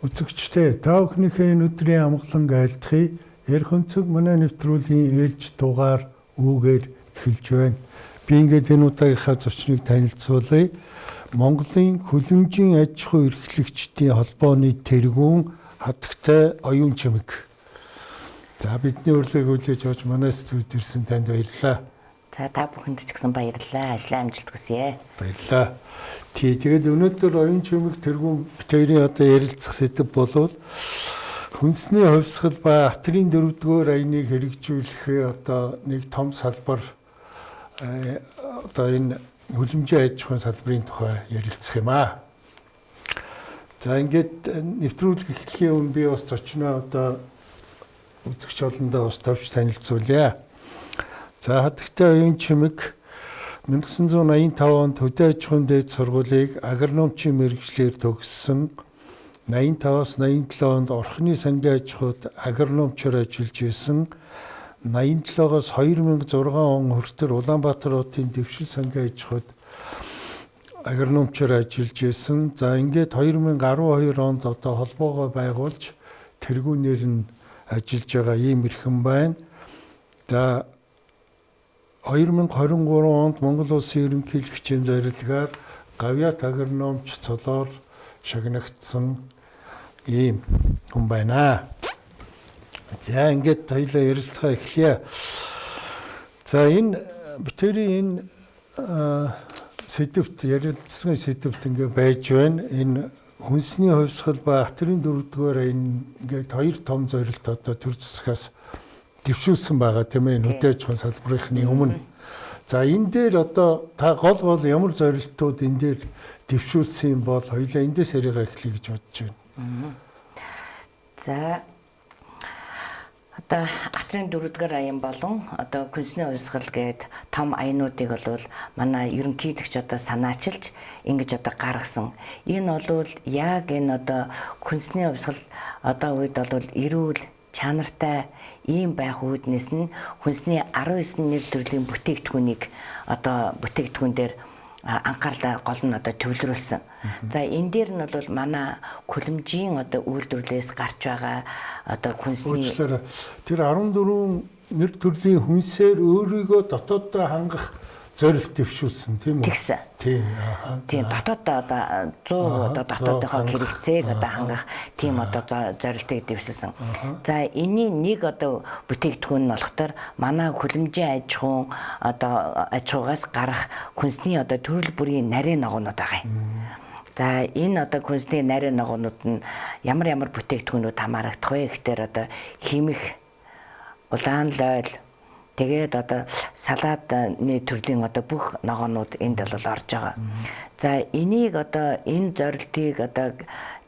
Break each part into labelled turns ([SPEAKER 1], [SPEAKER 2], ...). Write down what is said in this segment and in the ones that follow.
[SPEAKER 1] Үзэгчдээ, та бүхнийхээ энэ өдрийн амгалан айлтгая. Ярих өнцөг манай нэвтрүүлгийн ээлж дугаар үүгээр эхэлж байна. Би ингээд энэ удаагийнхаа зочныг танилцуулъя. Монголын хөлөмжийн аж ахуй эрхлэгчдийн холбооны тэргүүн Хатагтай Оюунчимэг. За, бидний урилгыг хүлээж авч манай студид ирсэн танд баярлалаа.
[SPEAKER 2] За, та бүхэнд ч гэсэн баярлалаа. Ажлын амжилт хүсье.
[SPEAKER 1] Баярлалаа. Тий, тэгээд өнөөдөр Оюунчимэг тэргүүн бид хоёрын одоо ярилцах сэдэв болвол хүнсний хувьсгал ба атрын дөрөвдүгээр аяныг хэрэгжүүлэхээ одоо нэг том салбар, одоо энэ хөлөмжийн аж ахуйн салбарын тухай ярилцах юм аа. За, ингээд нэвтрүүлэг эхлэхийн өмнө би бас зочноо одоо үзэгч олондоо бас товч танилцуулъя. За, Хатагтай Оюунчимэг 1985 онд хөдөө аж ахуйн дээд сургуулийг агрономчийн мэргэжлээр төгссөн. 85-аас 87 онд Орхины сангийн аж ахуйд агрономчоор ажиллаж байсан. 87-оос 2006 он хүртэл Улаанбаатар хотын дэвшил сангийн аж ахуйд агрономчоор ажиллаж байсан. За, ингээд 2012 онд одоо холбоогоо байгуулж тэргүүнээр нь ажиллаж байгаа ийм эрхэм байна. За, 2023 онд Монгол Улсын ерөнхийлөгчийн зорилгоор гавьяат агрономч цолоор шагнагдсан ийм хүн байна. За, ингээд хоёлаа ярилцлага эхлэе. За, энэ бид хоёрын энэ сэдэвт, ярилцлагын сэдэвт ингээ байж байна. Энэ хүнсний хувьсгал ба атрын дөрөвдүгээр энэ ингээд хоёр том зорилт одоо төр засгаас дэвшүүлсэн байгаа, тийм ээ, хөдөө аж ахуйн салбарынхны өмнө. За, энэ дээр одоо та гол гол ямар зорилтууд энэ дээр дэвшүүлсэн юм бол хоёлаа эндээс яриагаа эхлэе гэж бодож байна.
[SPEAKER 2] За, одоо атрын дөрөвдүгээр аян болон одоо хүнсний хувьсгал гээд том аянуудыг бол манай ерөнхийлөгч одоо санаачилж ингэж одоо гаргасан. Энэ бол яг энэ одоо хүнсний хувьсгал одоо үед бол эрүүл чанартай ийм байх үүднээс нь хүнсний 19 нэр төрлийн бүтээгдэхүүнийг одоо бүтээгдэхүүн дээр анхаарлаа гол нь одоо төвлөрүүлсэн. За, энэ дээр нь бол манай көлөмжийн одоо үйлдвэрлэлээс гарч байгаа одоо хүнсний
[SPEAKER 1] Уучлаарай. Тэр 14 нэр төрлийн хүнсээр өөрийгөө дотооддоо хангах зорилт дэвшүүлсэн, тийм үү?
[SPEAKER 2] Тэгсэн.
[SPEAKER 1] Тий.
[SPEAKER 2] Тийм, дотооддоо одоо 100 одоо дотоодынхоо хэрэгцээг одоо хангах тийм одоо зорилтыг дэвшилсэн. За, энэний нэг одоо бүтээгдэхүүн нь болохоор манай хөлөмжийн аж ахуйн одоо аж ахуйгаас гарах хүнсний одоо төрөл бүрийн нарийн ногоонууд байгаа юм. За, энэ одоо хүнсний нарийн ногоонууд нь ямар ямар бүтээгдэхүүнүүд хамаарагдах вэ гэхээр одоо химэх, улаан лойл, тэгээд одоо салаадны төрлийн одоо бүх ногоонууд энд бол орж байгаа. За, энийг одоо энэ зорилтыг одоо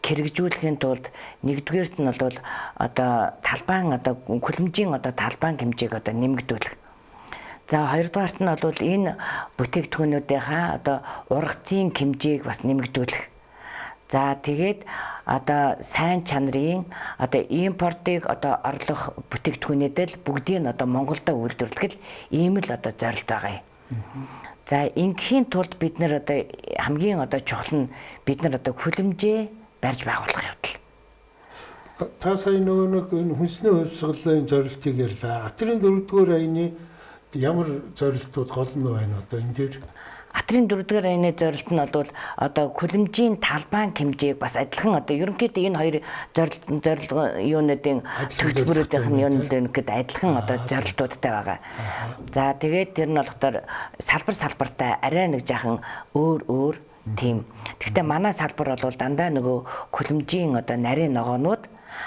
[SPEAKER 2] хэрэгжүүлэхийн тулд нэгдүгээрт нь бол одоо талбайн, одоо көлөмжийн одоо талбайн хэмжээг одоо нэмэгдүүлэх. За, хоёрдугаарт нь бол энэ бүтээгдэхүүнүүдийнхаа одоо ургацын хэмжээг бас нэмэгдүүлэх. За, тэгээд одоо сайн чанарын одоо импортыг одоо орлох бүтээгдэхүүнүүд л бүгдийг нь одоо Монголдо үйлдвэрлэх л ийм л одоо зорилт байгаа юм. За, ингээхийн тулд бид нар одоо хамгийн одоо чухал нь бид нар одоо хүлэмжээ барьж байгуулах явдал.
[SPEAKER 1] Та сая нөгөө нэг энэ хүнсний хувьсгалын зорилтыг ярьлаа. Атрын дөрөвдүгээр аяны ямар зорилтууд гол нь байна одоо энэ дээр?
[SPEAKER 2] Атрын дөрөвдүгээр аяны зорилт нь бол одоо көлөмжийн талбайн хэмжээг бас адилхан одоо ерөнхийдөө энэ хоёр зорилт, зорилго юунуудын төлбөрүүдийнх нь юунууд ерөнхийдөө адилхан одоо зорилтуудтай байгаа. За, тэгээд тэр нь болохоор салбар салбартай арай нэг жаахан өөр өөр тийм. Гэхдээ манай салбар бол дандаа нөгөө көлөмжийн одоо нарийн ногоонууд,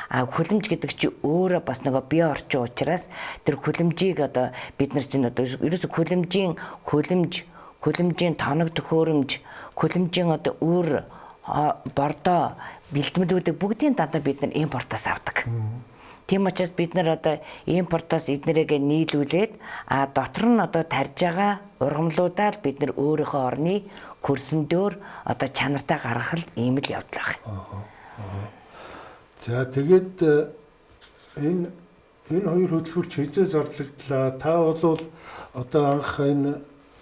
[SPEAKER 2] а хүлэмж гэдэг чи өөрөө бас нөгөө бие орчин учраас тэр хүлэмжийг одоо бид нар чинь одоо ерөөсө хүлэмжийн хүлэмж, хүлэмжийн тоног төхөөрөмж, хүлэмжийн одоо үр бордоо бэлтгэлүүдийг бүгдийн дандаа бид нар импортоос авдаг. Тийм учраас бид нар одоо импортоос эднэрийг нийлүүлээд, а дотор нь одоо тарж байгаа ургамлуудаа л бид нар өөрийнхөө орны курсэн дөөр одоо чанартай гаргах л ийм л явдал байна.
[SPEAKER 1] За, тэгээд энэ хоёр хөтөлбөр ч хэзээ зарлагдлаа. Та бол одоо анх энэ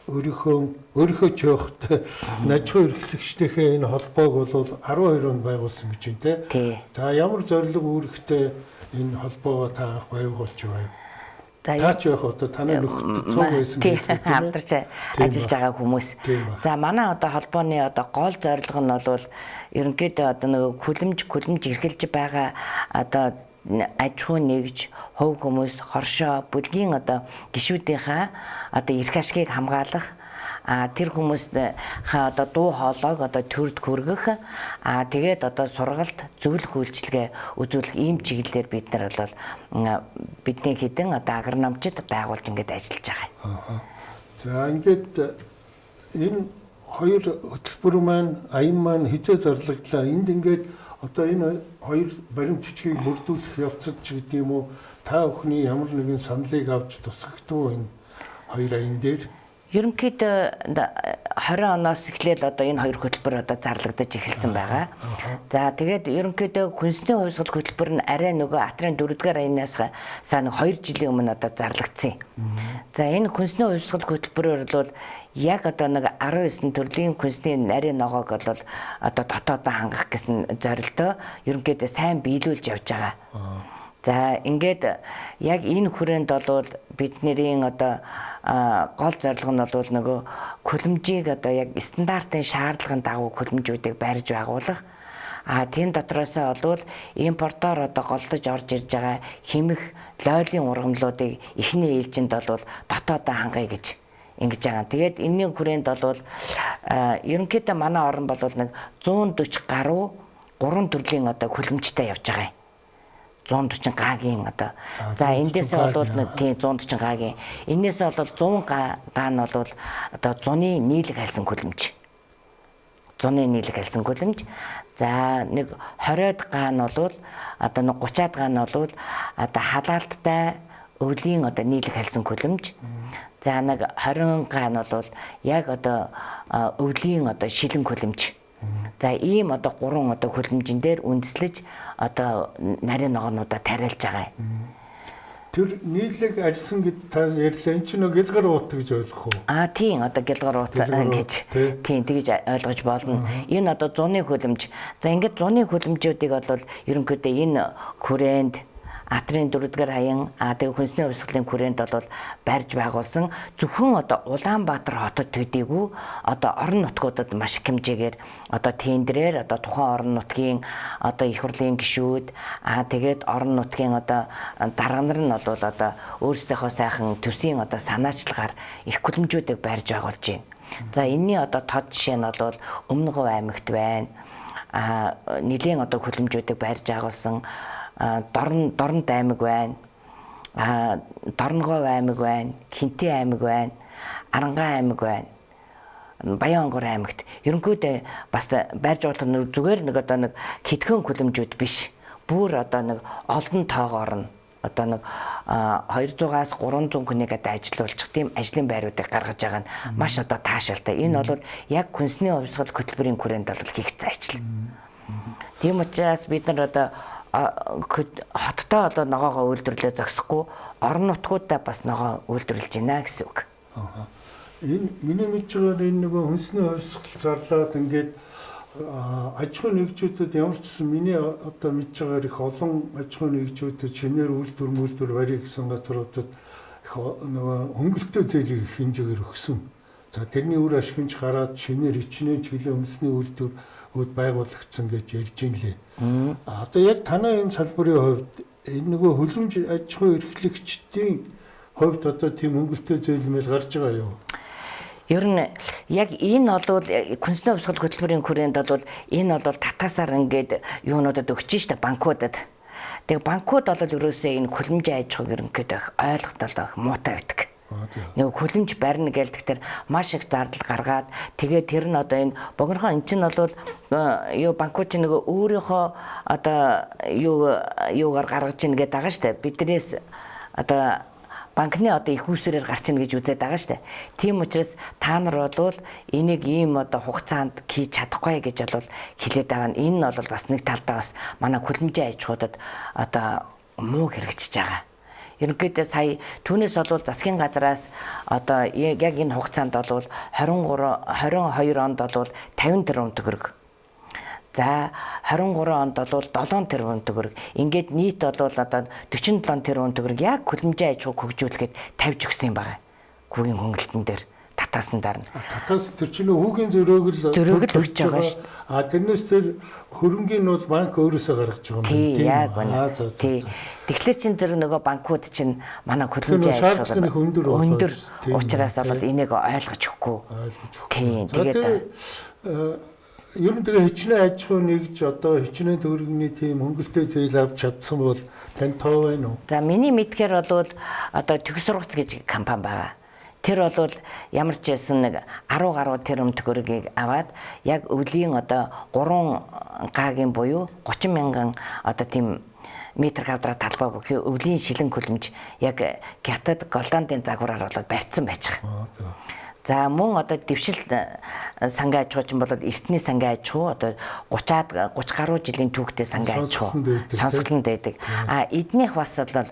[SPEAKER 1] өөрийнхөө чөөхт аж ахуй эрхлэгчдийнхээ энэ холбоог бол 12 онд байгуулсан гэж байна те. За ямар зорилго үүрэгтэй энэ холбоогоо та анх байгуулж байв? Та ч яг одоо танай нөхдөд цуг байсан
[SPEAKER 2] гэж тийм хамтарч ажиллаж байгаа хүмүүс. За манай одоо холбооны одоо гол зорилго нь бол ерөнхийдөө одоо нөгөө хүлэмж эрхэлж байгаа одоо аж ахуй нэгж, хувь хүмүүс, хоршоо, бүлгийн одоо гишүүдийнхаа одоо эрх ашгийг хамгаалах, тэр хүмүүстийнхаа одоо дуу хоолойг одоо төрд хүргэх, тэгээд одоо сургалт, зөвлөх үйлчилгээ үзүүлэх ийм чиглэлээр бид нар бол бидний хэдэн одоо агрономчид байгуулж ингээд ажиллаж байгаа.
[SPEAKER 1] За ингээд энэ хоёр хөтөлбөр маань, аян маань хизээ зарлагдлаа. Энд ингээд одоо энэ хоёр баримт бичгийг бүрдүүлэх явцад ч гэдэг юм уу, та бүхний ямар нэгэн саналыг авч тусгагдав энэ хоёр аян дээр?
[SPEAKER 2] Ерөнхийдөө 20 оноос эхлээл одоо энэ хоёр хөтөлбөр одоо зарлагдаж эхэлсэн байгаа. За тэгээд ерөнхийдөө хүнсний хувьсгал хөтөлбөр нь арай нөгөө атрын 4-р аянаас саа нэг 2 жилийн өмнө одоо зарлагдсан. За энэ хүнсний хувьсгал хөтөлбөрөөр бол яг одоо нэг 19 төрлийн хүнсний нарийн ногоог бол одоо дотоодоо хангах гэсэн зорилтоо ерөнхийдөө сайн биелүүлж явж байгаа. За ингээд яг энэ хүрээнд бол бидний одоо гол зорилго нь бол нөгөө хүлэмжийг одоо яг стандартын шаардлагын дагуу хүлэмжүүдийг барьж байгуулах. Тийм дотроосоо бол импортоор одоо голдож орж ирж байгаа химэх лойлын ургамлуудыг эхний ээлжинд бол дотоодоо хангая гэж ингэж байгаа. Тэгээд энэний хүрээнд бол ерөнхийдөө манай орн бол нэг 140 гаруй 3 төрлийн одоо хүлэмжтэй явж байгаа юм. 140 гагийн одоо. За эндээсээ бол нэг тийм 140 гагийн. Энээсээ бол 100 гаа нь бол одоо зуны нийлэг хальсан хүлэмж. Зуны нийлэг хальсан хүлэмж. За нэг 20-од гаа нь бол одоо нэг 30-аад гаа нь бол одоо халаалттай өвлийн одоо нийлэг хальсан хүлэмж. За нэг 20 гаа нь бол яг одоо өвлийн одоо шилэн хүлэмж. За ийм одоо гурван одоо хөлөмжин дээр үндэслэж одоо нарийн ногоонуудаа тариалж байгаа юм.
[SPEAKER 1] Тэр нийлэг арьсан гэд та ярьлаа. Энд чинь нэг гялгар уут гэж ойлгох уу?
[SPEAKER 2] Аа тийм, одоо гялгар уут гэж. Тийм, тэгж ойлгож болно. Энэ одоо зуны хөлөмж. За ингээд зуны хөлөмжүүдийг бол ерөнхийдөө энэ хүрээнд атрын 4-р хаян, тэгээ хүнсний хувьсгалын хүрээнд бол барьж байгуулсан. Зөвхөн одоо Улаанбаатар хотод төдийгүй одоо орон нутгуудад маш их хэмжээгээр одоо тендрээр одоо тухайн орон нутгийн одоо их хурлын гишүүд, тэгээд орон нутгийн одоо дарга нар нь бол одоо өөрсдийнхөө сайхан төсвийн одоо санаачлагаар их хүлэмжүүдийг барьж байгуулж байна. За энэний одоо тод жишээ нь бол Өмнө Говь аймагт байна. Нэлийн одоо хүлэмжүүдийг барьж байгуулсан. Дорнод аймаг байна, Дорногов аймаг байна, Хинтээ аймаг байна, Арангай аймаг байна, Баян-Онгор аймагт. Ерөнхийдөө бас барьж байгуулах зүгээр нэг одоо нэг хэдхэн хүлэмжүүд биш. Бүр одоо нэг олон тоогоор нь одоо нэг 200-аас 300 хүнийг одоо ажилуулчих тийм ажлын байруудыг гаргаж байгаа нь маш одоо таашаалтай. Энэ бол яг хүнсний хувьсгал хөтөлбөрийн хүрээнд бол хийгдсэн ажил. Тийм учраас бид нар одоо хоттой одоо ногоогоо үйлдвэрлээ зогсохгүй орон нутгуудаа бас ногоо үйлдвэрлэж байна гэсэн үг.
[SPEAKER 1] Энэ миний мэдж байгаагаар энэ нөгөө хүнсний хувьсгал зарлаад ингээд аж ахуйн нэгжүүдэд ямар ч гэсэн миний одоо мэдж байгаагаар их олон аж ахуйн нэгжүүдэд шинээр үйлдвэр барья гэсэн газруудад их нөгөө хөнгөлөлтөө зээлийг их хэмжээгээр өгсөн. За тэрний үр ашиг нь гараад шинээр хичнээн чиглэлийн хүнсний үйлдвэр байгуулагдсан гэж ярьж ин лээ. Одоо яг танай энэ салбарын хувьд энэ нөгөө хөлөмж аж ахуй эрхлэгчдийн хувьд одоо тийм хөнгөлөлтөө зээлмэл гарч байгаа юу?
[SPEAKER 2] Ер нь яг энэ бол хүнсний хувьсгал хөтөлбөрийн хүрээнд бол энэ бол татаасаар ингээд юунуудад өгч штэ банкудад. Тэгээ банкуд бол ерөөсөө энэ хөлөмжийн аж ахуйг ерөнхийдөө ойлголтол их муутай байдаг. Нэг хөлөмж барина гэлдэг тэр маш их зардал гаргаад тэгээ тэр нь одоо энэ богинохоо эн чинь бол юу банкуд чинь нөгөө өөрийнхөө одоо юугаар гаргаж ийн гэдэг байгаа штэ. Биднээс одоо банкны одоо их усрээр гарч ийн гэж үзээд байгаа штэ. Тийм учраас та нар бол энийг ийм одоо хугацаанд хийж чадахгүй гэж бол хэлээд байгаа нь энэ нь бол бас нэг талдаа бас манай хөлөмжийн аж ахуйдад одоо муу хэрэгжиж байгаа. Ерөнхийдөө сая түүнээс бол засгийн газраас одоо яг энэ хугацаанд бол 23 22 онд бол 50 тэрбум төгрөг. За 23 онд бол 7 тэрбум төгрөг. Ингээд нийт бол одоо 47 тэрбум төгрөг яг көлөмжийн аж ахуйг хөгжүүлэхэд тавьж өгсөн юм байна. Хүүгийн хөнгөлтөн дээр татаасан дараа.
[SPEAKER 1] Татаас тэр чинь хүүгийн зөрөөг л
[SPEAKER 2] төлж байгаа шүү дээ.
[SPEAKER 1] А тэрнээс тэр хөрөнгийн нь бол банк өөрөөсөө гаргаж байгаа юм
[SPEAKER 2] байна. Тийм яг үнэ. Тий. Тэгэхээр чин зэрэг нөгөө банкуд чинь манай
[SPEAKER 1] көлөмжийн аж ахуй өндөр
[SPEAKER 2] учраас бол энийг ойлгож өгөхгүй.
[SPEAKER 1] Тийм. Тэгээд ер нь тэгээ хичнээн аж ахуй нэгж одоо хичнээн төгрөгийн тийм хөнгөлтэй зээл авч чадсан бол тань тоо байна уу?
[SPEAKER 2] За миний мэдхээр бол одоо Төгс ургац гэж компани байгаа. Тэр бол ямар ч байсан нэг 10 гаруй тэрбум төгрөгийг аваад яг өвлийн одоо 3 гагийн буюу 30 мянган одоо тийм метр квадрат талбай бүхий өвлийн шилэн көлөмж яг Хятад Голландын загвараар болоод барьцсан байж байгаа. За мөн одоо дэвшил сангийн аж ахуй чинь бол эртний сангийн аж ахуй одоо 30-аад 30 гаруй жилийн түүхтэй сангийн аж ахуй сонсголонд байдаг. А эднийх бас бол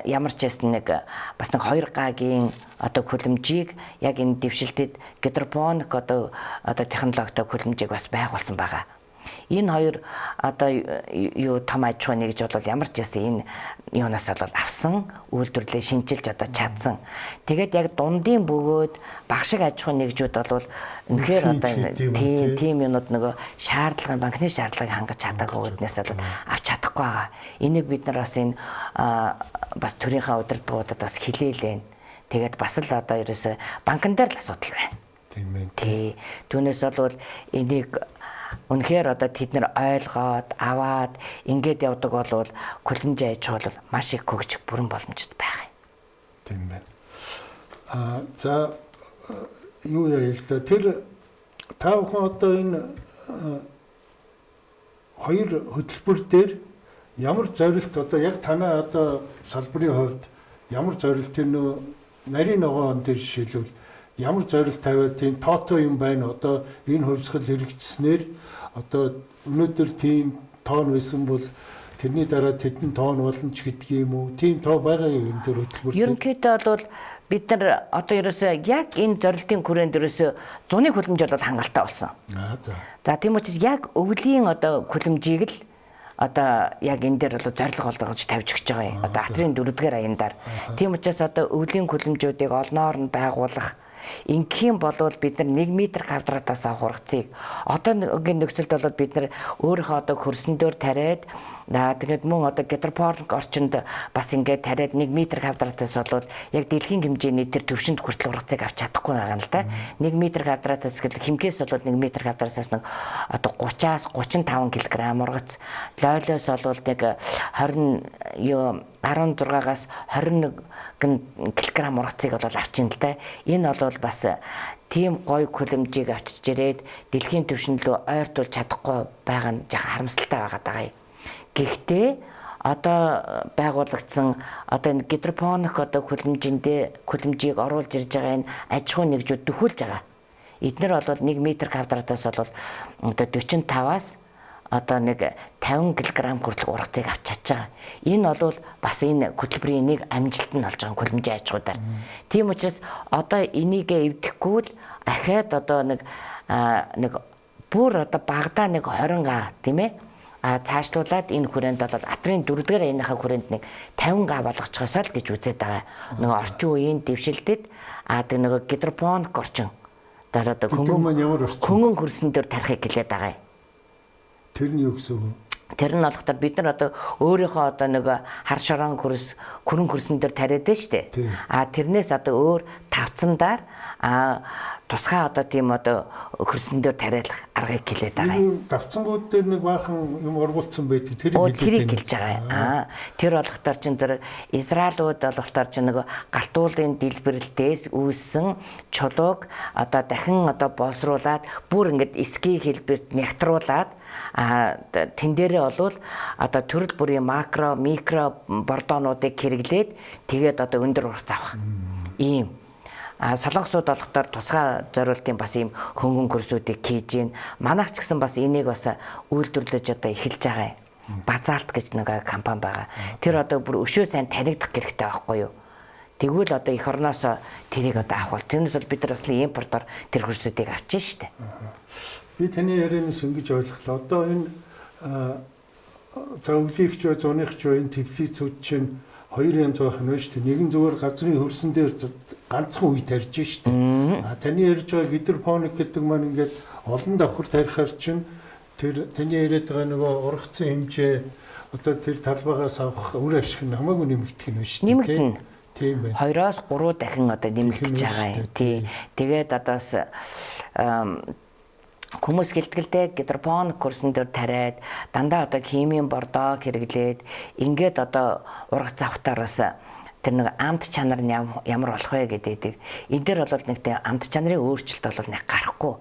[SPEAKER 2] ямар ч байсан нэг бас нэг 2 гагийн одоо көлөмжийг яг энэ дэвшилтэд гидропоник одоо технологитой көлөмжийг бас байгуулсан байгаа. Энэ хоёр одоо юу том аж ахуй нэгж бол ямар ч байсан энэ юунаас бол авсан үйлдвэрлэлээ шинчилж одоо чадсан. Тэгээд яг дундын бөгөөд баг шиг аж ахуй нэгжүүд бол үнэхээр одоо тийм юмнууд нөгөө шаардлага банкны шаардлагыг хангаж чадаагүй гэднээс бол авч чадахгүй байгаа. Энийг бид нар бас энэ бас төрийнхөө удирдлагуудад бас хэлээлэн. Тэгээд бас л одоо ерөөсөө банкн дээр л асуудал байна.
[SPEAKER 1] Тийм ээ.
[SPEAKER 2] Тий. Түүнээс бол энийг үнэхээр одоо тэд нар ойлгоод аваад ингээд явдаг бол көлөмжийн аж ахуй бол маш их хөгжих бүрэн боломжтой байх юм.
[SPEAKER 1] Тийм байна. А за юу яа л да тэр та бүхэн одоо энэ хоёр хөтөлбөр дээр ямар зорилт одоо яг танай одоо салбарын хувьд ямар зорилт тэр нөө нарийн ногоон дээр жишээлбэл ямар зорилт тавиад тийм тоотой юм байна одоо энэ хувьсгал хэрэгжснээр одоо өнөөдөр тийм тоон байсан бол тэрний дараа тэдэн тоон болно ч гэдэг юм уу тийм тоо байгаа юм тэр хөтөлбөр
[SPEAKER 2] дээр. Ерөнхийдөө бол бид нар одоо ерөөсөө яг энэ зорилтын хүрээнд ерөөсөө зуны хүлэмж бол хангалттай болсон.
[SPEAKER 1] За.
[SPEAKER 2] За тийм учраас яг өвлийн одоо хүлэмжийг л одоо яг энэ дээр бол зорилго болгож тавьж өгч байгаа юм. Одоо атрын 4-р аяндар. Тийм учраас одоо өвлийн хүлэмжүүдийг олноор нь байгуулах. Ингэх юм бол бид нар 1 метр квадратаас авах ургацыг одоогийн нөхцөлд бол бид нар өөрийнхөө одоо хөрсөн дээр тариад тэгээд мөн одоо гидропоник орчинд бас ингээд тариад 1 метр квадратаас бол яг дэлхийн хэмжээний тэр төвшөнд хүртэл ургацыг авч чадахгүй байгаа юм л да. 1 метр квадратаас гэл хэмхээс бол 1 метр квадратаас нэг одоо 30-аас 35 кг ургац, лойлоос бол нэг 20 16-аас 21 кг ургацыг бол авчин л да. Энэ бол бас тийм гоё көлөмжийг авчирч ирээд дэлхийн түвшин рүү ойртуулж чадахгүй байгаа нь жаахан харамсалтай байгаа даа. Гэхдээ одоо байгуулагдсан одоо энэ гидропоник одоо көлөмжиндээ көлөмжийг оруулж ирж байгаа энэ аж ахуй нэгжүүд дөхүүлж байгаа. Эднэр бол 1 метр квадратаас бол одоо 45-аас одоо нэг 50 кг хүртэл ургацыг авч чадж байгаа. Энэ бол бас энэ хөтөлбөрийн нэг амжилт нь болж байгаа көлөмжийн аж ахуйдаар. Тийм учраас одоо энийг эвдэхгүй л ахаад одоо нэг бүр одоо багадаа нэг 20 га тийм ээ. А цаашлуулад энэ хүрээнд бол атрын 4-р аяныхаа хүрээнд нэг 50 га болгочихосоо л гэж үзээд байгаа. Нөгөө орчин үеийн дэвшилтэд а тэг нөгөө гидропоник орчин дараа одоо хөнгөн хөрсөн дээр тарихыг гэлээд байгаа юм.
[SPEAKER 1] Тэр нь юу гэсэн үг?
[SPEAKER 2] Тэр нь болохоор бид нар одоо өөрийнхөө одоо нөгөө хар шорон хөрс күрэн хөрсөн дээр тариад нь штэ. А тэрнээс одоо өөр тавцандаар тусгай одоо тийм одоо хөрсөн дээр тариалах аргыг хэлээд байгаа юм.
[SPEAKER 1] Давцангууд дээр нэг баахан юм ургуулсан байдаг. Тэрийг
[SPEAKER 2] хэлж байгаа юм. Тэр болохоор чин зэрэг Израилууд болохоор чин нөгөө галтуулын дэлбэрэлтээс үүссэн чулууг одоо дахин одоо боловсруулад бүр ингээд эски хэлбэрт нягтруулад тэн дээрээ болвол одоо төрөл бүрийн макро, микро бордоонуудыг хэрэглээд тэгээд одоо өндөр ургац авах. Ийм. Солонгосууд болохоор тусгай зориултын бас ийм хөнгөн курсуудыг хийж гин. Манайх ч гэсэн бас энийг бас үйлдвэрлэж одоо эхэлж байгаа юм. Базалт гэж нэг компани байгаа. Тэр одоо бүр өшөө сайн танигдах хэрэгтэй байхгүй юу? Тэгвэл одоо эх орноос тэрийг одоо авах бол тэрнээс бол бид нар бас импортоор тэр хөрсүүдийг авчин штэ.
[SPEAKER 1] Би таны ярианаас ингэж ойлголоо. Одоо энэ за өвлийгч бай, зуныхч бай энэ теплицүүд чинь хоёр янз байх нь шүү дээ. Нэг нь зүгээр газрын хөрсөн дээр ганцхан үе тарьж штэ. А таны ярьж байгаа гидропоник гэдэг маань ингээд олон давхар тарихаар чинь тэр таны яриад байгаа нөгөө ургацсан хэмжээ одоо тэр талбайгаас авах үр ашиг нь хамаагүй нэмэгдэх нь шүү дээ.
[SPEAKER 2] Нэмэгдэнэ.
[SPEAKER 1] Тийм байна.
[SPEAKER 2] 2-оос 3 дахин одоо нэмэгдэж байгаа юм. Тий. Тэгээд одоо бас хүмүүс гэлтгэлтэй гидропоник курсын дээр тариад дандаа одоо химийн бордоо хэрэглээд ингээд одоо ургац авахтаар бас тэр нэг амт чанар нь ямар болох вэ гэдэг. Энэ дээр бол нэг тийм амт чанарын өөрчлөлт бол нэг гарахгүй.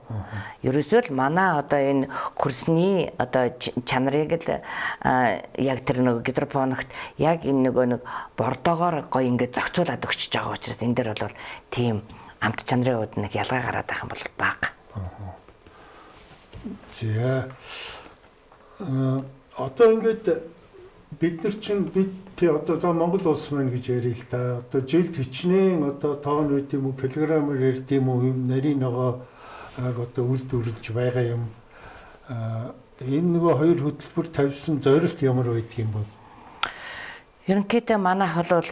[SPEAKER 2] Ерөөсөө л манай одоо энэ курсны одоо чанарыг л яг тэр нэг гидропоникт яг энэ нөгөө нэг бордоогоор гоё ингээд зохицуулаад өгчөж байгаа учраас энэ дээр бол тийм амт чанарын хувьд нэг ялгаа гараад байх юм бол бага.
[SPEAKER 1] За одоо ингээд бид нар чинь бид тий одоо за Монгол улс маань гэж ярил л да. Одоо жилд хичнээн одоо тонн байд юм уу, килограммаар ярд юм уу, юм нарийн ногоо одоо үйлдвэрлэж байгаа юм. Энэ нөгөө хоёр хөтөлбөр тавьсан зорилт ямар байдаг юм бол?
[SPEAKER 2] Ерөнхийдөө манайх бол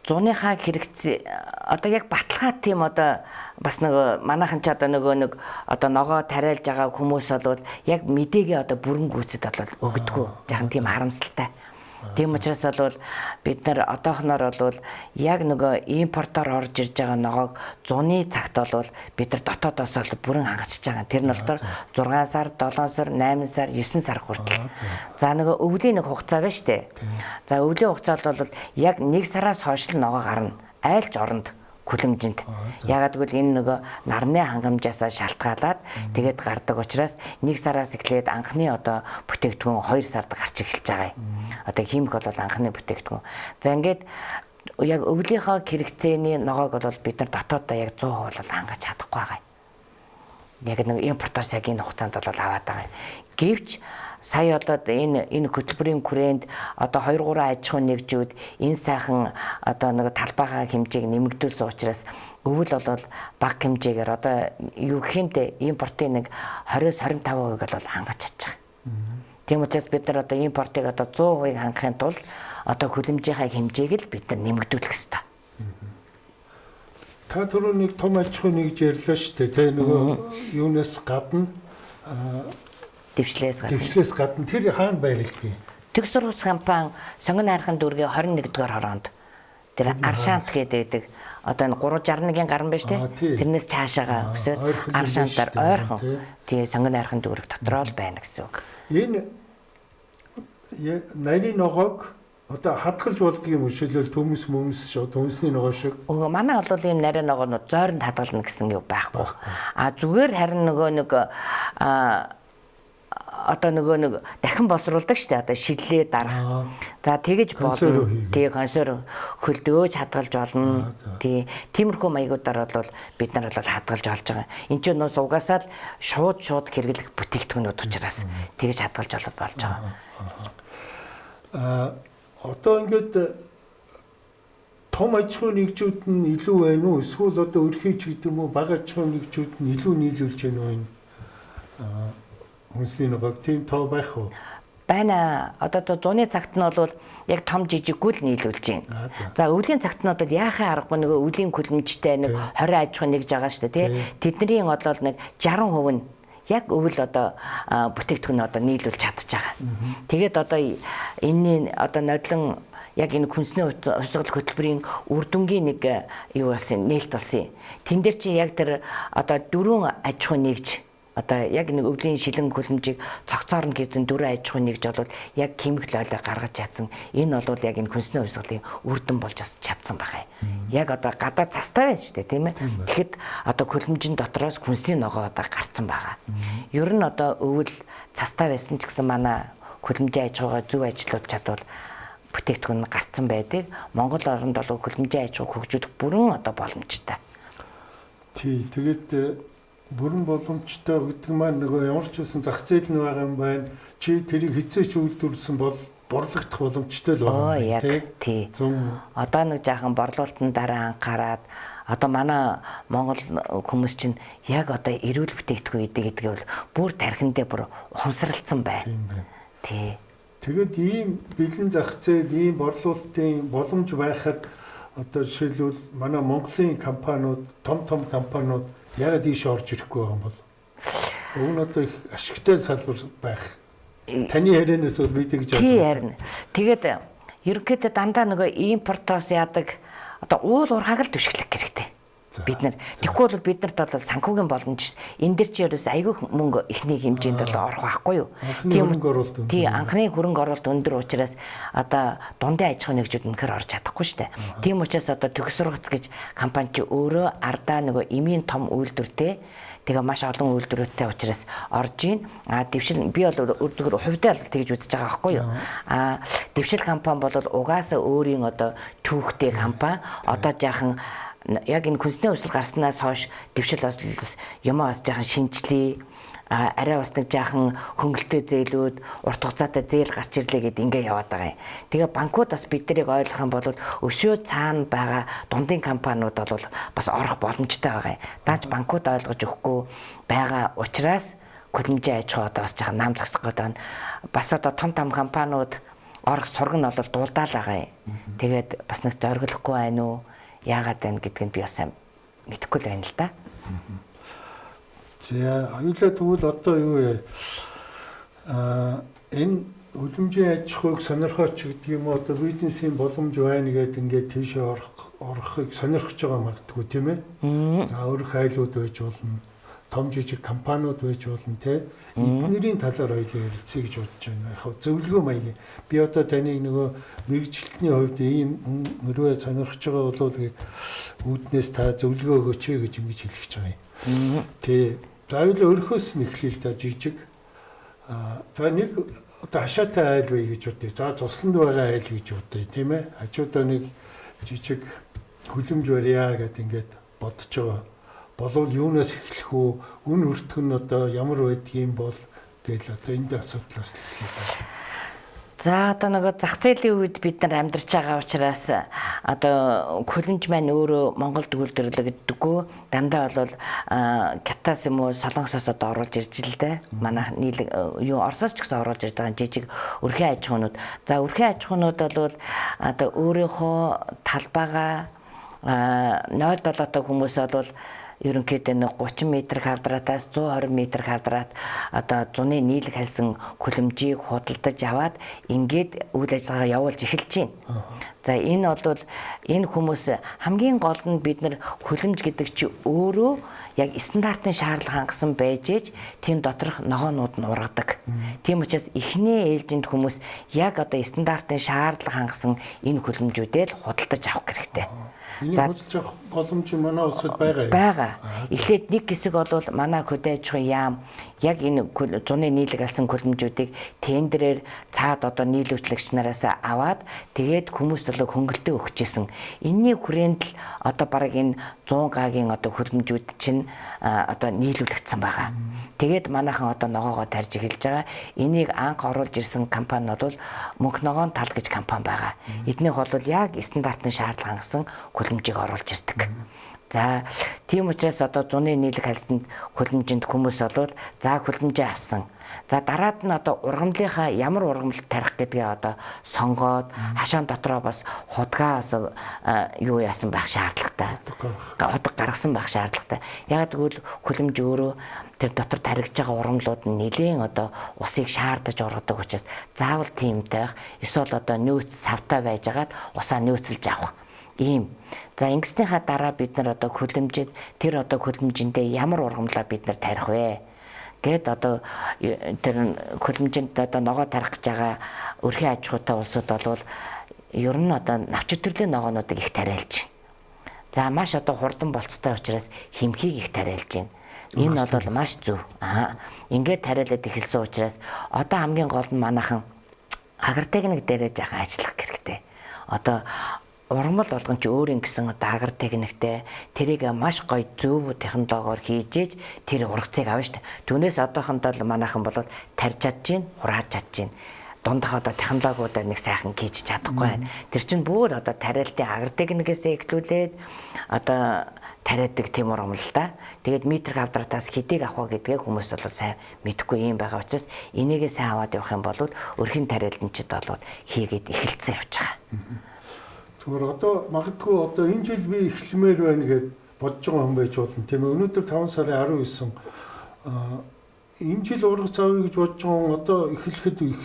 [SPEAKER 2] зуныхаа хэрэгцээ одоо яг баталгаа тийм одоо бас нөгөө манайхан ч одоо нөгөө нэг одоо ногоо тариалж байгаа хүмүүс бол яг мэдээгээ одоо бүрэн гүйцэд бол өгдөггүй. Жахан тийм харамсалтай. Тийм учраас бол бид нар одоохноор бол яг нөгөө импортоор орж ирж байгаа ногоог зуны цагт бол бид нар дотоодоос бол бүрэн хангачж байгаа. Тэр нь болохоор 6 сар, 7 сар, 8 сар, 9 сар хүртэл. За нөгөө өвлийн нэг хугацаа байна шүү дээ. За өвлийн хугацаанд бол яг 1 сараас хойш л ногоо гарна. Айлч оронд хүлэмжинд. Ягаад гэвэл энэ нөгөө нарны хангамжаасаа шалтгаалаад тэгээд гардаг учраас 1 сараас эхлээд анхны одоо бүтээгдэхүүн 2 сард гарч эхэлж байгаа юм. Одоо химик бол анхны бүтээгдэхүүн. За ингээд яг өвлийнхөө хэрэгцээний ногоог бол бид нар дотооддоо яг 100% бол хангаж чадахгүй байгаа юм. Яг нэг импортоос яг энэ хугацаанд бол аваад байгаа юм. Гэвч сая одоо энэ хөтөлбөрийн хүрээнд одоо 2 3 аж ахуйн нэгжүүд энэ сайхан одоо нэг талбайгаа хэмжээг нэмэгдүүлсэн учраас өвөл бол бага хэмжээгээр одоо юу гэмтэй импортын нэг 20-25% бол хангаж чадчих. Тийм учраас бид нар одоо импортыг одоо 100% хангахын тулд одоо хүлэмжийнхаа хэмжээг л бид нар нэмэгдүүлэх ёстой.
[SPEAKER 1] Та түрүү нэг том аж ахуйн нэгж ярьлаа шүү дээ. Тэ нөгөө юунаас гадна
[SPEAKER 2] Дэвшлээс
[SPEAKER 1] гадна тэр хаана байрлалдیں۔
[SPEAKER 2] Төгс сургууль компани Сонгон найрхан дүүргийн 21-р хороонд тэр Аршаант гэдэг одоо энэ 361-ийн гарan байж тээ. Тэрнээс цаашаага өсөөд Аршаантаар ойрхон тий Сонгон найрхан дүүрэг дотроо л байна гэсэн үг.
[SPEAKER 1] Энэ нарийн ногоог одоо хадгалж болдго юм шилбэл төмөс мөмс төмсний ногоо шиг.
[SPEAKER 2] Үгүй манай бол ийм нарийн ногоонууд зойронд хадгална гэсэн юм байхгүй. А зүгээр харин нөгөө нэг одоо нөгөө нэг дахин боловсруулдаг шүү дээ. Одоо шидлээ дарах. За тэгэж болно. Тий консерв хөлдөөж хадгалж болно. Тий тиймэрхүү маягуудаар бол бид нар бол хадгалж болж байгаа. Энд чинь нөөс угаасаа л шууд хэрэглэх бүтээгдэхүүнүүд учраас тэгэж хадгалж болоод болж байгаа.
[SPEAKER 1] Одоо ингээд том аж ахуйн нэгжүүд нь илүү байна уу? Эсвэл одоо өрхийч гэдэг юм уу? Бага аж ахуйн нэгжүүд нь илүү нийлүүлж байна уу энэ? Хүнсний ногоог тийм тоо байх уу?
[SPEAKER 2] Байна. Одоо зуны цагт нь бол яг том жижиггүй л нийлүүлж байна. За өвлийн цагт нь одоо яахын аргагүй нөгөө өвлийн хүлэмжтэй нэг 20 аж ахуй нэгж байгаа шүү дээ, тий. Тэдний одоо нэг 60% нь яг өвөл одоо бүтээгдэхүүн одоо нийлүүлж чадчих байгаа. Тэгээд одоо энэний одоо нодлон яг энэ хүнсний хувьсгал хөтөлбөрийн үр дүнгийн нэг юу болсон нээлт болсон юм. Тэн дээр чи яг тэр одоо 4 аж ахуй нэгж одоо яг нэг өвлийн шилэн хүлэмжийг цогцоорно гэсэн 4 аж ахуйн нэгж бол яг химик лойлоо гаргаж чадсан. Энэ бол яг энэ хүнсний хувьсгалын үр дүн болж бас чадсан байгаа юм. Яг одоо гадаа цастай байна шүү дээ, тийм ээ. Тэгэхэд одоо хүлэмжийн дотроос хүнсний ногоо одоо гарцсан байгаа. Ер нь одоо өвөл цастай байсан ч гэсэн манай хүлэмжийн аж ахуйгаа зөв ажиллуулж чадвал бүтээгдэхүүн нь гарцсан байдаг. Монгол оронд бол хүлэмжийн аж ахуйг хөгжүүлэх бүрэн одоо боломжтой.
[SPEAKER 1] Тий, тэгээд Бүрэн боломжтой гэдэг маань нөгөө ямар ч үсэн зах зээл нь байгаа юм байна. Чи тэрийг хизээч үйлдвэрлэсэн бол борлогдох боломжтой л
[SPEAKER 2] байна тий. Одоо нэг жаахан борлуулалтын дараа анхаарад одоо манай Монгол хүмүүс чинь яг одоо эрүүл бүтээгдэхүүн идэг гэдгээ бол бүр тархиндээ бүр ухамсарлцсан байна.
[SPEAKER 1] Тийм байна.
[SPEAKER 2] Тий.
[SPEAKER 1] Тэгэд ийм бэлэн зах зээл, ийм борлуулалтын боломж байхад одоо жишээлбэл манай Монголын компаниуд, том том компаниуд яагаад ийш орж ирэхгүй байгаа юм бол? Уг нь одоо их ашигтай салбар байх. Таны ярианаас бол би тэгж
[SPEAKER 2] бодсон. Тий, харин. Тэгээд ерөнхийдөө дандаа нөгөө импортоос яадаг одоо уул уурхайг л түшиглэх хэрэгтэй. Бид нар тэгэхгүй бол бид нарт бол санхүүгийн боломж энэ дэр чи ерөөс айгүй мөнгө эхний хэмжээнд бол орох байхгүй юу.
[SPEAKER 1] Тийм хөрөнгө оруулалт өндөр.
[SPEAKER 2] Тий, анхны хөрөнгө оруулалт өндөр учраас одоо дундын аж ахуйн нэгжүүд үнэхээр орж чадахгүй шүү дээ. Тийм учраас одоо төгс сургац гэж компани чи өөрөө ардаа нөгөө эмийн том үйлдвэртэй тэгээ маш олон үйлдвэрүүдтэй учраас орж ийн. А дэвшил би бол зүгээр хувьдаа л тэгж үзэж байгаа байхгүй юу. А дэвшил компани бол угаасаа өөрийн одоо түүхтэй компани. Одоо жаахан яг энэ күнсний хувьсгал гарснаас хойш дэвшил бас юмаа бас жаахан шинжлэе. Арай бас нэг жаахан хөнгөлтэй зээлүүд, урт хугацаатай зээл гарч ирлээ гэд ингээ яваад байгаа юм. Тэгээ банкуд бас бид нарыг ойлгох юм бол өшөө цаана байгаа дундын компаниуд бол бас орох боломжтой байгаа юм. Дааж банкуд ойлгож өгөхгүй байгаа учраас хөлмжийн аж ахуй одоо бас жаахан нам зогсох гэдэг байна. Бас одоо том том компаниуд орох сураг нь бол дуулдаал байгаа юм. Тэгээд бас нэг зориглохгүй байна уу? Яагаад байна гэдг нь би бас сайн мэдэхгүй л байна л да.
[SPEAKER 1] За, хоёулаа тэгвэл одоо юу вэ? Энэ хөлөмжийн аж ахуйг сонирхооч гэдэг юм уу, одоо бизнесийн боломж байна гэдэг ингээд тийшээ орохыг сонирхож байгаа магадгүй тийм ээ. За, өөрөх айлууд байж болно, том жижиг компаниуд байж болно тий. Эднэрийн талаар хоёулаа ярилцъя гэж бодож байна. Яг зөвлөгөө маягийн. Би одоо таныг нөгөө мэргэжилтний хувьд ийм мөрөө сонирхож байгаа болвол үүднээс та зөвлөгөө өгөөч гэж ингэж хэлэх гэж байгаа юм. Тий. За, хоёулаа өрхөөс нь эхлэе л да, жижиг. За, нэг одоо хашаатай айл бай гэж бодъё. За, цусланд байгаа айл гэж бодъё, тийм ээ. Хажуудаа нэг жижиг хөлөмж барья гэд ингээд бодож байгаа. Болвол юунаас эхлэх үү? Үн хүртэх нь одоо ямар байдгийм бол гээл одоо энд асуудлаас эхлэе да.
[SPEAKER 2] За, одоо нөгөө зах зээлийн үед бид нар амьдарч байгаа учраас одоо хөлөмж маань өөрөө Монголд үйлдвэрлэгддэггүй. Дандаа бол Китайс юм уу Солонгосоос одоо оруулж ирж л дээ. Манай нийлэг юу Оросоос ч гэсэн оруулж ирж байгаа жижиг өрхийн аж ахуйнууд. За, өрхийн аж ахуйнууд бол одоо өөрийнхөө талбайгаа 0.7-той хүмүүс бол ерөнхийдөө нэг 30 м квадратаас 120 м квадрат одоо зуны нийлэг хальсан хөлөмжийг худалдаж аваад ингээд үйл ажиллагаа явуулж эхэлж байна. За, энэ бол энэ хүмүүс хамгийн гол нь бид нар хөлөмж гэдэг чи өөрөө яг стандартын шаардлага хангасан байж ээж тийм доторх ногоонууд нь ургадаг. Тийм учраас эхний ээлжинд хүмүүс яг одоо стандартын шаардлага хангасан энэ хөлөмжүүдээ л худалдаж авах хэрэгтэй.
[SPEAKER 1] Энийг худалдаж авах боломж манай улсад байгаа юм.
[SPEAKER 2] Байгаа. Эхлээд нэг хэсэг бол манай хөдөө аж ахуйн яам яг энэ зуны нийлэг алсан хөлөмжүүдийг тендерээр цаад одоо нийлүүлэгч нараас аваад тэгээд хүмүүс болоо хөнгөлтөө өгчээсэн. Энийний хүрээнд л одоо бараг энэ 100 гагийн одоо хөлөмжүүд чинь одоо нийлүүлэгдсэн байгаа. Тэгээд манайхан одоо ногоогоо тарьж эхэлж байгаа. Энийг анх оруулж ирсэн компани бол Мөнх ногоон тал гэж компани байгаа. Эднийх бол яг стандартын шаардлага хангасан хөлөмжийг оруулж ирдэг. За, тийм учраас одоо зуны нийлэг хальсанд хөлөмжинд хүмүүс болвол за хөлөмжөө авсан. За, дараад нь одоо ургамлынхаа ямар ургамал тарих гэдгээ одоо сонгоод хашаан дотроо бас худгаа бас юу яасан байх шаардлагатай. Худаг гаргасан байх шаардлагатай. Яг тэгвэл хөлөмж өөрөө тэр дотор таригдж байгаа ургамлууд нь нэлээн одоо усыг шаардаж ургадаг учраас заавал тиймтэй байх. Эсвэл одоо нөөц савтай байжгаад усаа нөөцлж авах. Ийм. За, ингэснийхаа дараа бид нар одоо хөлөмжид тэр одоо хөлөмжиндээ ямар ургамлаа бид нар тарих вэ? Гэт одоо тэр хөлөмжинд одоо ногоо тарих гэж байгаа өрхийн аж ахуйтай улсууд бол ер нь одоо навч төрлийн ногоонуудыг их тариалж байна. За, маш одоо хурдан болцтой учраас хэмхийг их тариалж байна. Энэ бол маш зөв. Аа, ингээд тариалаад эхэлсэн учраас одоо хамгийн гол нь манайхан агротехник дээрээ жаахан ажиллах хэрэгтэй. Одоо Ургамал болгон чи өөр ингэсэн одоо агар техниктэй тэрийг маш гоё зөв технологиор хийж тэр ургацыг авна шүү дээ. Түүнээс одоохондоо л манайхан бол тарж чадж гин, хурааж чадж гин. Дундах одоо технологиудаа нэг сайхан хийж чадахгүй байна. Тэр чинь бүр одоо тариалтын агар техникээс эхлүүлээд одоо тариадаг тийм ургамал л да. Тэгээд метр квадратаас хэдийг авах вэ гэдгээ хүмүүс бол сайн мэдэхгүй юм байгаа учраас энийгээ сайн аваад явах юм бол өрхийн тариаланчид бол хийгээд эхэлсэн явж байгаа.
[SPEAKER 1] Зүгээр одоо магадгүй одоо энэ жил би эхлэмээр байна гэд бодож байгаа хүн байж болно тийм ээ. Өнөөдөр 5 сарын 19 энэ жил ургац авъя гэж бодож байгаа хүн одоо эхлэхэд их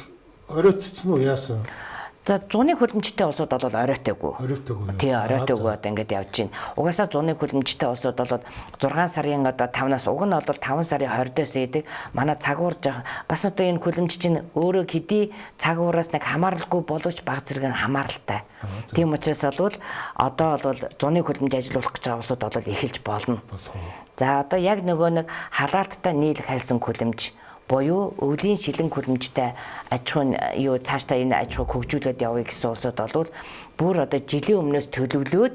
[SPEAKER 1] оройтцсон уу яасан?
[SPEAKER 2] За зуны хөлбөмжтэй улсууд бол оройтойгүй.
[SPEAKER 1] Оройтойгүй.
[SPEAKER 2] Тий, оройтойгүй одоо ингээд явж байна. Угаасаа зуны хөлбөмжтэй улсууд бол 6 сарын одоо 5-наас уг нь бол 5 сарын 20-оос идэг. Манай цагуур жах бас одоо энэ хөлбөмж чинь өөрөө хэдий цагуураас нэг хамааралгүй боловч баг зэрэг нь хамааралтай. Тийм учраас бол одоо бол зуны хөлбөмж ажилуулах гэж байгаа улсууд бол эхэлж болно. За одоо яг нөгөө нэг халаалттай нийлэх хайлсан хөлбөмж буюу өвлийн шилэн хөлөмжтэй аж ахуйн юу цаашдаа энэ аж ахуйг хөгжүүлээд явъя гэсэн улсууд бол бүр одоо жилийн өмнөөс төлөвлөөд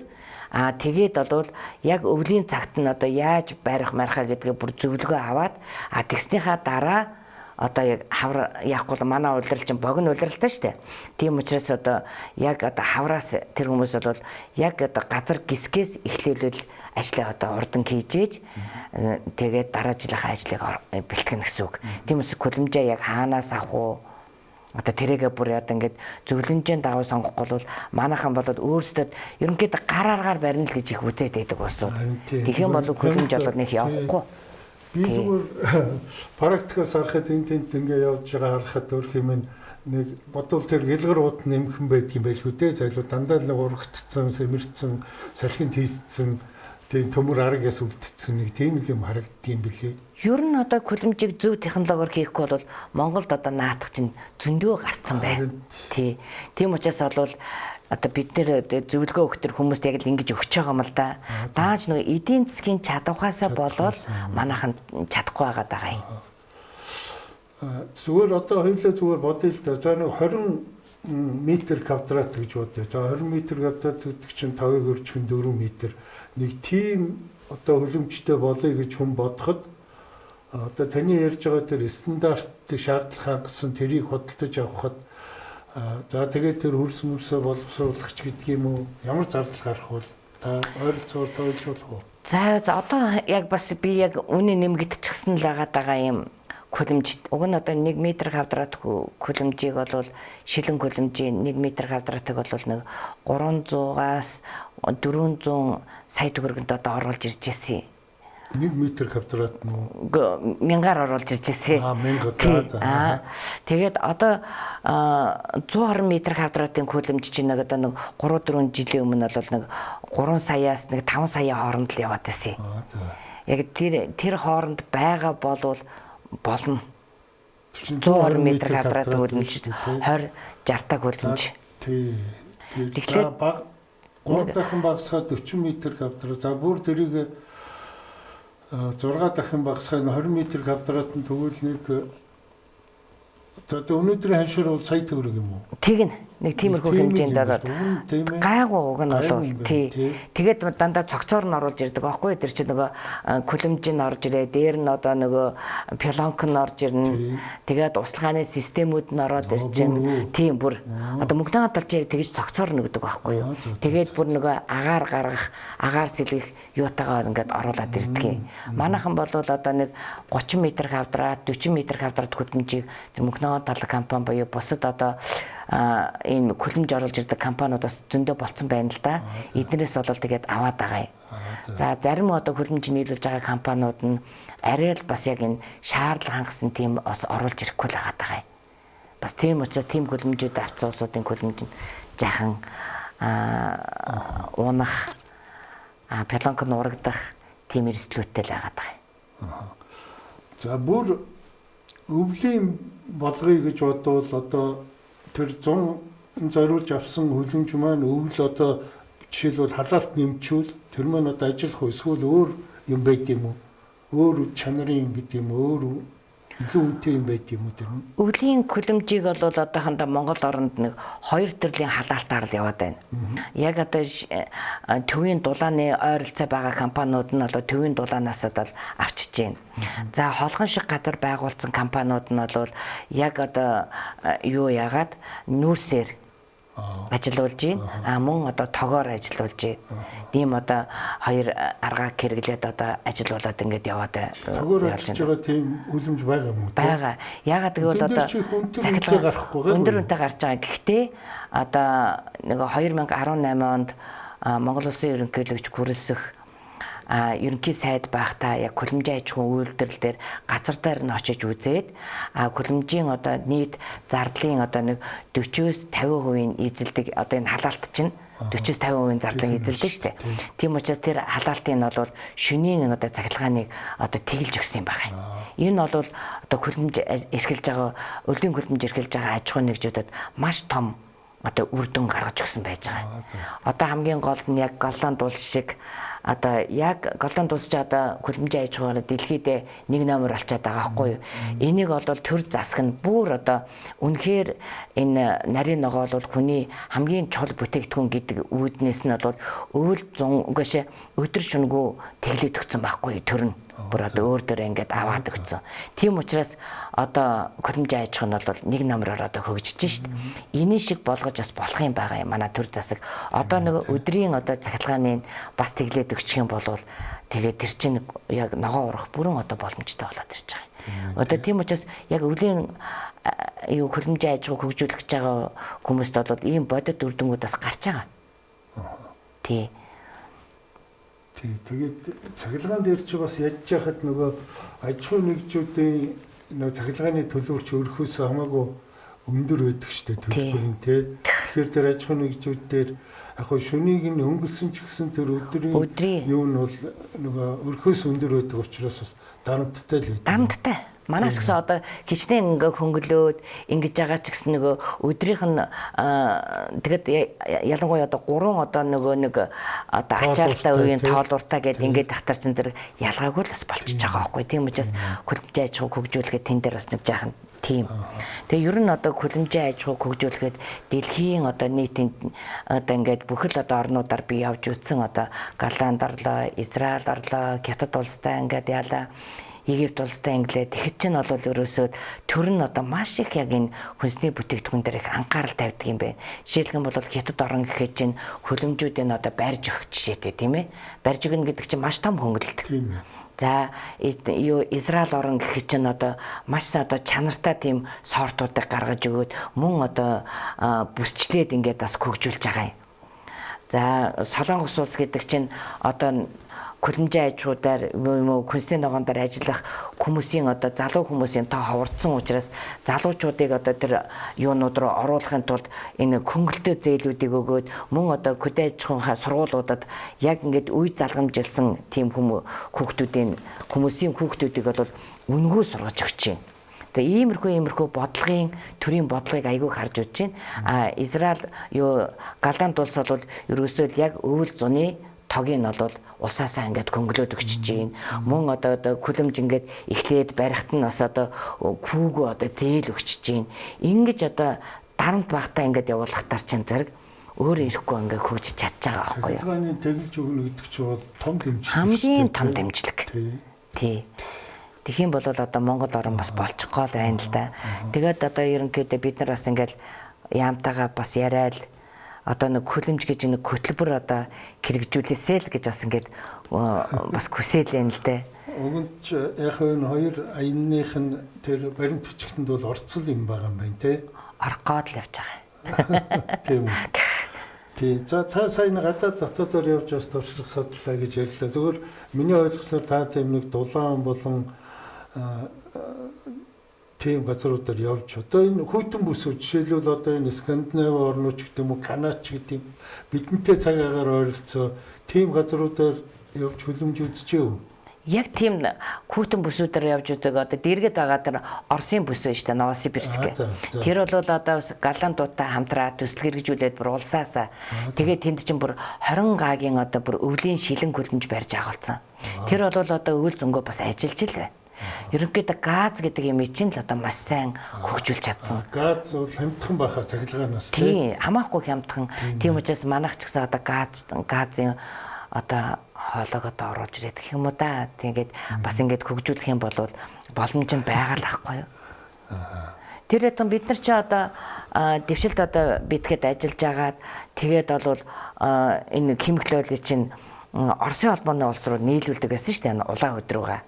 [SPEAKER 2] тэгээд бол яг өвлийн цагт нь одоо яаж байрах мархаа гэдгээ бүр зөвлөгөө аваад тэгснийхаа дараа одоо яг хавар яахгүй бол манай улирал чинь богино улиралтай шүү дээ. Тийм учраас одоо яг одоо хавраас тэр хүмүүс бол яг одоо газар гисгээс эхлээлэл ажлаа одоо урдан хийжээж тэгээд дараа жилийнхаа ажлыг бэлтгэнэ гэсэн үг. Тийм учраас хөлөмжөө яг хаанаас авах уу? Одоо тэрийгэ бүр одоо ингээд зөвлөмжийн дагуу сонгохгүй бол манайхан бол өөрсдөд ерөнхийдөө гар аргаар барина л гэж их үзээд байдаг улсууд. Тэгэх юм бол хөлөмж болоод нэг явахгүй.
[SPEAKER 1] Би зүгээр практикаас харахад энэ тэнд ингээ явж байгаа харахад өөрх юм нэг бодвол тэр гэлгэр ууд нэмхэн байдгийн байлгүй дээ. Зайлуу дандаа л нэг урагтцсан, сэмэрцэн, салхинд хийсцэн тийм төмөр аргаас үлдсэн нэг тийм л юм харагддгийм билээ.
[SPEAKER 2] Ер нь одоо хөлөмжийг зөв технологиор хийхгүй бол Монголд одоо наадах чинь зөндөө гарцсан байна. Тий. Тийм учраас бол одоо бид нэр зөвлөгөө өгөх төр хүмүүст яг л ингэж өгч байгаа юм л да. Дааж нөгөө эдийн засгийн чадвахаасаа болоод манайхан чадахгүй байгаад байгаа юм.
[SPEAKER 1] Зүгээр одоо хоёулаа зүгээр бодъё л да. За нэг 20 метр квадрат гэж бодъё. За 20 метр квадрат гэдэг чинь 5-ыг өрчгөн 4 метр. Нэг тийм одоо хөлөмжтэй болъё гэж хүн бодоход одоо таны ярьж байгаа тэр стандарт шаардлага хангасан тэрийг худалдаж авахад за тэгээд тэр хөрс мөрсөө боловсруулах ч гэдэг юм уу ямар зардал гарах вэ? Та ойролцоогоор тойлж болох уу?
[SPEAKER 2] За одоо яг бас би яг үнэ нэмэгдчихсэн л байгаа даа юм хөлөмж. Уг нь одоо 1 м квадрат хөлөмжийг бол шилэн хөлөмжийн 1 м квадратыг бол нэг 300-аас 400 сая төгрөгөнд одоо оруулж ирж байсан.
[SPEAKER 1] 1 м квадрат нь
[SPEAKER 2] үү? Мянгаар оруулж ирж байсан.
[SPEAKER 1] Мянга за.
[SPEAKER 2] Тэгээд одоо 120 м квадратын хөлөмж чинь нэг одоо нэг 3-4 жилийн өмнө бол нэг 3 саяас нэг 5 саяын хооронд л яваад байсан.
[SPEAKER 1] За.
[SPEAKER 2] Яг тэр хооронд байгаа болвол болно. 120 м квадрат хөлөмж 20 60 та хөлөмж.
[SPEAKER 1] Тий. Тэгэхээр баг 3 дахин багасгаад 40 м квадрат. За бүр тэрийг 6 дахин багасгаад 20 м квадрат нь тэгвэл нэг за өнөөдрийн ханшаар бол сая төгрөг юм уу?
[SPEAKER 2] Тэгнь. Нэг тиймэрхүү хэмжээнд бол гайгүй уг нь бол тий. Тэгээд дандаа цогцоор нь оруулж ирдэг аахгүй тэр чинь нөгөө көлөмж нь орж ирээ, дээр нь одоо нөгөө пилонк нь орж ирнэ. Тэгээд услгааны системүүд нь ороод ир чинь тийм бүр одоо мөнгөний талж яг тэгж цогцоор нөгдөг аахгүй юу. Тэгээд бүр нөгөө агаар гаргах, агаар сэлгэх юутайгаа ингээд оруулаад ирдэг юм. Манайхан бол одоо нэг 30 м квадрат, 40 м квадрат хөдөлмжийг тэр мөнгөний талаг компани буюу бусад одоо энэ хөлөмж оруулж ирдэг компаниудаас зөндөө болцсон байна л да. Эднээс бол тэгээд аваад байгаа юм. За зарим одоо хөлөмж нийлүүлж байгаа компаниуд нь арай л бас яг энэ шаардлага хангасан тийм бас оруулж ирэхгүй л байгаа даа юм. Бас тийм учраас тийм хөлөмжүүд авсан улсуудын хөлөмж нь жаахан унах, пилонк нь урагдах тийм эрсдлүүдтэй л байгаа даа юм.
[SPEAKER 1] За бүр өвлийн болгоё гэж бодвол одоо тэр 100 зориулж авсан хөлөмж маань өвөл одоо жишээлбэл халаалт нэмчүүл тэр маань одоо ажиллах уу эсвэл өөр юм байд юм уу? Өөр чанарын гэдэг юм өөр. Илүү үнэтэй юм байд юм уу тэр нь?
[SPEAKER 2] Өвлийн көлөмжийг бол одоохондоо Монгол оронд нэг хоёр төрлийн халаалтаар л яваад байна. Яг одоо төвийн дулааны ойролцоо байгаа компаниуд нь одоо төвийн дулаанаас бол авчиж байна. За холгон шиг газар байгуулсан компаниуд нь бол яг одоо юу яагаад нүүрсээр ажиллуулж байна. А мөн одоо тогоор ажиллуулж байна. Ийм одоо хоёр аргаа хэрэглээд одоо ажил болоод ингээд яваад байна.
[SPEAKER 1] Тогоор ажиллаж байгаа тийм үлэмж байгаа юм уу?
[SPEAKER 2] Байгаа. Яагаад гэвэл одоо
[SPEAKER 1] өндөр үнэтэй гарахгүй
[SPEAKER 2] гэх. Өндөр үнэтэй гарч байгаа. Гэхдээ одоо нэг 2018 онд Монгол Улсын ерөнхийлөгч гүрэлсэх ерөнхий сайд байхдаа яг көлөмжийн аж ахуйн үйлдвэрлэл дээр газар дээр нь очиж үзээд көлөмжийн одоо нийт зардлын одоо нэг 40-оос 50% эзэлдэг одоо энэ халаалт чинь 40-оос 50% зардлын эзэлдэг шүү дээ. Тийм учраас тэр халаалтын нь бол шөнийн одоо цахилгааныг одоо тэгэлж өгсөн юм байна. Энэ бол одоо көлөмж эрхэлж байгаа өвлийн көлөмж эрхэлж байгаа аж ахуйн нэгжүүдэд маш том одоо үр дүн гаргаж өгсөн байж байгаа. Одоо хамгийн гол нь яг Голланд улс шиг одоо яг Голланд улс ч одоо көлөмжийн аж ахуйгаар дэлхийд нэг номер олчоод байгаа байхгүй юу. Энийг бол төр засаг нь бүр одоо үнэхээр энэ нарийн ногоо бол хүний хамгийн чухал бүтээгдэхүүн гэдэг үүднээс нь бол өвөл зун үгээш өдөр шөнөгүй тэглээд өгсөн байхгүй юу төр нь. Бүр одоо өөр дээр ингээд аваад өгсөн. Тийм учраас одоо көлөмжийн аж ахуй нь бол нэг номероор одоо хөгжиж шít. Энэ шиг болгож бас болох юм байгаа юм манай төр засаг. Одоо нэг өдрийн одоо цахилгааны бас тэглээд өгчих юм бол тэгээд тэр чинь яг ногоо урах бүрэн одоо боломжтой болоод ирж байгаа юм. Одоо тийм учраас яг өвлийн юу көлөмжийн аж ахуйг хөгжүүлэх гэж байгаа хүмүүст бол ийм бодит үр дүнгууд бас гарч байгаа. Тий.
[SPEAKER 1] Тий, тэгээд цахилгаан дээр чи бас ядж яхад нөгөө аж ахуйн нэгжүүдийн нөгөө цахилгааны төлбөр чи өрхөөс хамаагүй өндөр байдаг шүү дээ төлбөр нь тий. Тэгэхээр тэр аж ахуйн нэгжүүд дээр яг хөө шөнийг нь хөнгөлсөн ч гэсэн тэр өдрийн юу нь бол нөгөө өрхөөс өндөр байдаг учраас бас дарамттай л байдаг.
[SPEAKER 2] Дарамттай. Манайс гэсэн одоо хичнээн ингээ хөнгөлөөд ингэж байгаа ч гэсэн нөгөө өдрийнх нь тэгэд ялангуяа одоо гурван одоо нөгөө нэг одоо ачаалттай үеийн тоолууртай гэдээ ингээд тахтар чин зэрэг ялгаагүй л бас болчихж байгаа байхгүй. Тийм учраас көлөмжийн аж ахуйг хөгжүүлэхэд тэн дээр бас нэг жаахан тийм. Тэгээ ер нь одоо көлөмжийн аж ахуйг хөгжүүлэхэд дэлхийн одоо нийтийн одоо ингээд бүхэл одоо орнуудаар би явж үзсэн одоо Голланд орлоо, Израиль орлоо, Хятад улстай ингээд яалаа. Египт улстай инглээ. Тэгэхэд чинь бол ерөөсөө төр нь одоо маш их яг энэ хүнсний бүтээгдэхүүн дээр их анхаарал тавьдаг юм байна. Жишээлх юм бол Хятад орон гэхэд чинь хөлөмжүүдийг одоо барьж өгөх жишээтэй тийм ээ. Барьж өгнө гэдэг чинь маш том хөнгөлөлт.
[SPEAKER 1] Тийм ээ.
[SPEAKER 2] За юу Израиль орон гэхэд чинь одоо маш одоо чанартай тийм сортуудыг гаргаж өгөөд мөн одоо бүсчлээд ингээд бас хөгжүүлж байгаа юм. За Солонгос улс гэдэг чинь одоо көлөмжийн аж ахуйдаар юм уу хүнсний ногоон дээр ажиллах хүмүүсийн одоо залуу хүмүүсийн тоо ховордсон учраас залуучуудыг одоо тэр юунууд руу оруулахын тулд энэ хөнгөлтөө зээлүүдийг өгөөд мөн одоо хөдөө аж ахуйн сургуулиудад яг ингээд үе залгамжилсан тийм хүүхдүүдийн хүмүүсийн хүүхдүүдийг бол үнэгүй сургаж өгч байна. За иймэрхүү бодлогын төрийн бодлогыг айгүй харж үзэж байна. А Израиль юу Голланд улс бол ерөөсөө л яг өвөл зуны тогийг нь бол улсаасаа ингээд хөнгөлөөд өгчөж байна. Мөн одоо көлөмж ингээд эхлээд барихт нь бас одоо хүүгөө одоо зээл өгчөж байна. Ингэж одоо дарамт багтаа ингээд явуулахтар чинь зэрэг өөр ирэхгүй ингээд хөгжиж чадж байгаа байхгүй юу?
[SPEAKER 1] Цахилгааны тэгэлж өгнө гэдэг чинь бол том дэмжлэг.
[SPEAKER 2] Хамгийн том дэмжлэг. Тий. Тэгэх юм бол одоо Монгол орн бас болчих гол байна л да. Тэгээд одоо ерөнхийдөө бид нар бас ингээд яамтайгаа бас яриад одоо нэг көлөмж гэж нэг хөтөлбөр одоо хэрэгжүүлээсэй л гэж бас ингээд бас хүсээлэн л дээ.
[SPEAKER 1] Уг нь ч яг энэ хоёр аянных нь тэр баримт бичгтэнд бол орцол юм байгаа юм байна те.
[SPEAKER 2] Орох гоод л явж байгаа.
[SPEAKER 1] Тийм үү. Тий. За та сайн гадаад дотоодоор явж бас туршлага судлаа гэж ярьлаа. Зөвхөн миний ойлгосноор та тийм нэг дулаан болон тийм газруудаар явж одоо энэ хүйтэн бүсүүд жишээлбэл одоо энэ Скандинав орнууд ч гэдэг юм уу Канад ч гэдэг юм бидэнтэй цаг агаар ойролцоо тийм газруудаар явж хөлөмж үзчихэв үү?
[SPEAKER 2] Яг тийм хүйтэн бүсүүдээр явж үзэг одоо дэргэд байгаа тэр Оросын бүс байна шүү дээ, Новосибирск. Тэр бол одоо Голландуудтай хамтраа төсөл хэрэгжүүлээд бүр улсаасаа тэгээд тэнд чинь бүр 20 гагийн одоо бүр өвлийн шилэн хөлөмж барьж агуулсан. Тэр бол одоо өвөл зөнгөө бас ажиллаж л байна. Ерөнхийдөө газ гэдэг юм чинь л одоо маш сайн хөгжүүлж чадсан.
[SPEAKER 1] Газ бол хямдхан байхаа цахилгаанаас
[SPEAKER 2] тийм хамаахгүй хямдхан. Тийм учраас манайх ч гэсэн одоо газын одоо хоолойг одоо оруулж ирээд гэх юм уу да. Тэгээд бас ингээд хөгжүүлэх юм бол боломж нь байгаа л ахгүй юу. Тэр ятан бид нар чи одоо дэвшилт одоо битгэд ажиллаж агаад тэгээд бол энэ химхлөөлийг чинь Оросын холбооны улс руу нийлүүлдэг байсан шүү дээ улаан хөд рүүгээ.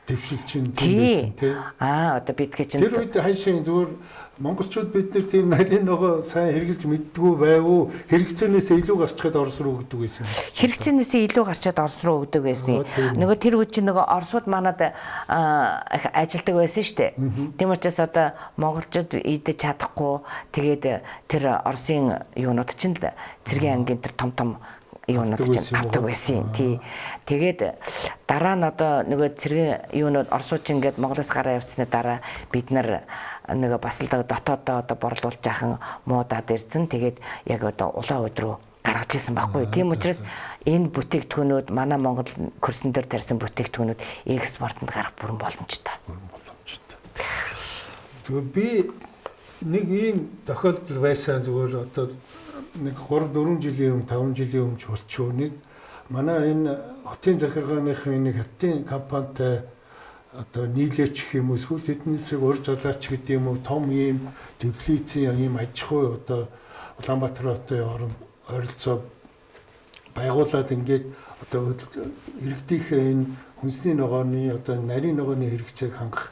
[SPEAKER 1] Дэвшил чинь тийм байсан тий.
[SPEAKER 2] Одоо бидгээ чинь
[SPEAKER 1] тэр үед хайшин зүгээр монголчууд бид нар тийм нарийн ногоо сайн хэрэгжилж мэддгүү байв уу? Хэрэгцээнээс илүү гарчхад Орос руу өгдөг байсан юм.
[SPEAKER 2] Хэрэгцээнээс илүү гарчхад Орос руу өгдөг байсан. Нөгөө тэр үед чинь нөгөө Оросууд манад ажилдаг байсан шүү дээ. Тийм учраас одоо монголчууд идэж чадахгүй тэгээд тэр Оросын юунууд чинь цэргийн ангийн тэр том том юунууд чинь авдаг байсан. Тий. Тэгээд дараа нь одоо нөгөө цэргийн юунууд Оросууд чинь ингээд Монголоос гараа явцсны дараа бид нар нөгөө бас л дотоодоо одоо борлуулж жаахан муудаад ирсэн. Тэгээд яг одоо улаан хөд рүү гаргаж ирсэн байхгүй. Тийм учраас энэ бүтээгдэхүүнүүд манай Монгол курсын дээр тарьсан бүтээгдэхүүнүүд экспортод гарах бүрэн боломжтой.
[SPEAKER 1] Зүгээр би нэг ийм тохиолдол байсан зүгээр одоо нэг 3 4 жилийн өмнө 5 жилийн өмнө болчихоо нэг манай энэ хотын захиргааныхын нэг хятадын компанитай одоо нийлээч гэх юм уу эсвэл тэднээсээ ур золооч гэдэг юм уу том ийм теплицийн ийм аж ахуй одоо Улаанбаатар хотын оронд ойролцоо байгуулад ингээд одоо иргэдийнхээ энэ хүнсний ногооны одоо нарийн ногооны хэрэгцээг хангах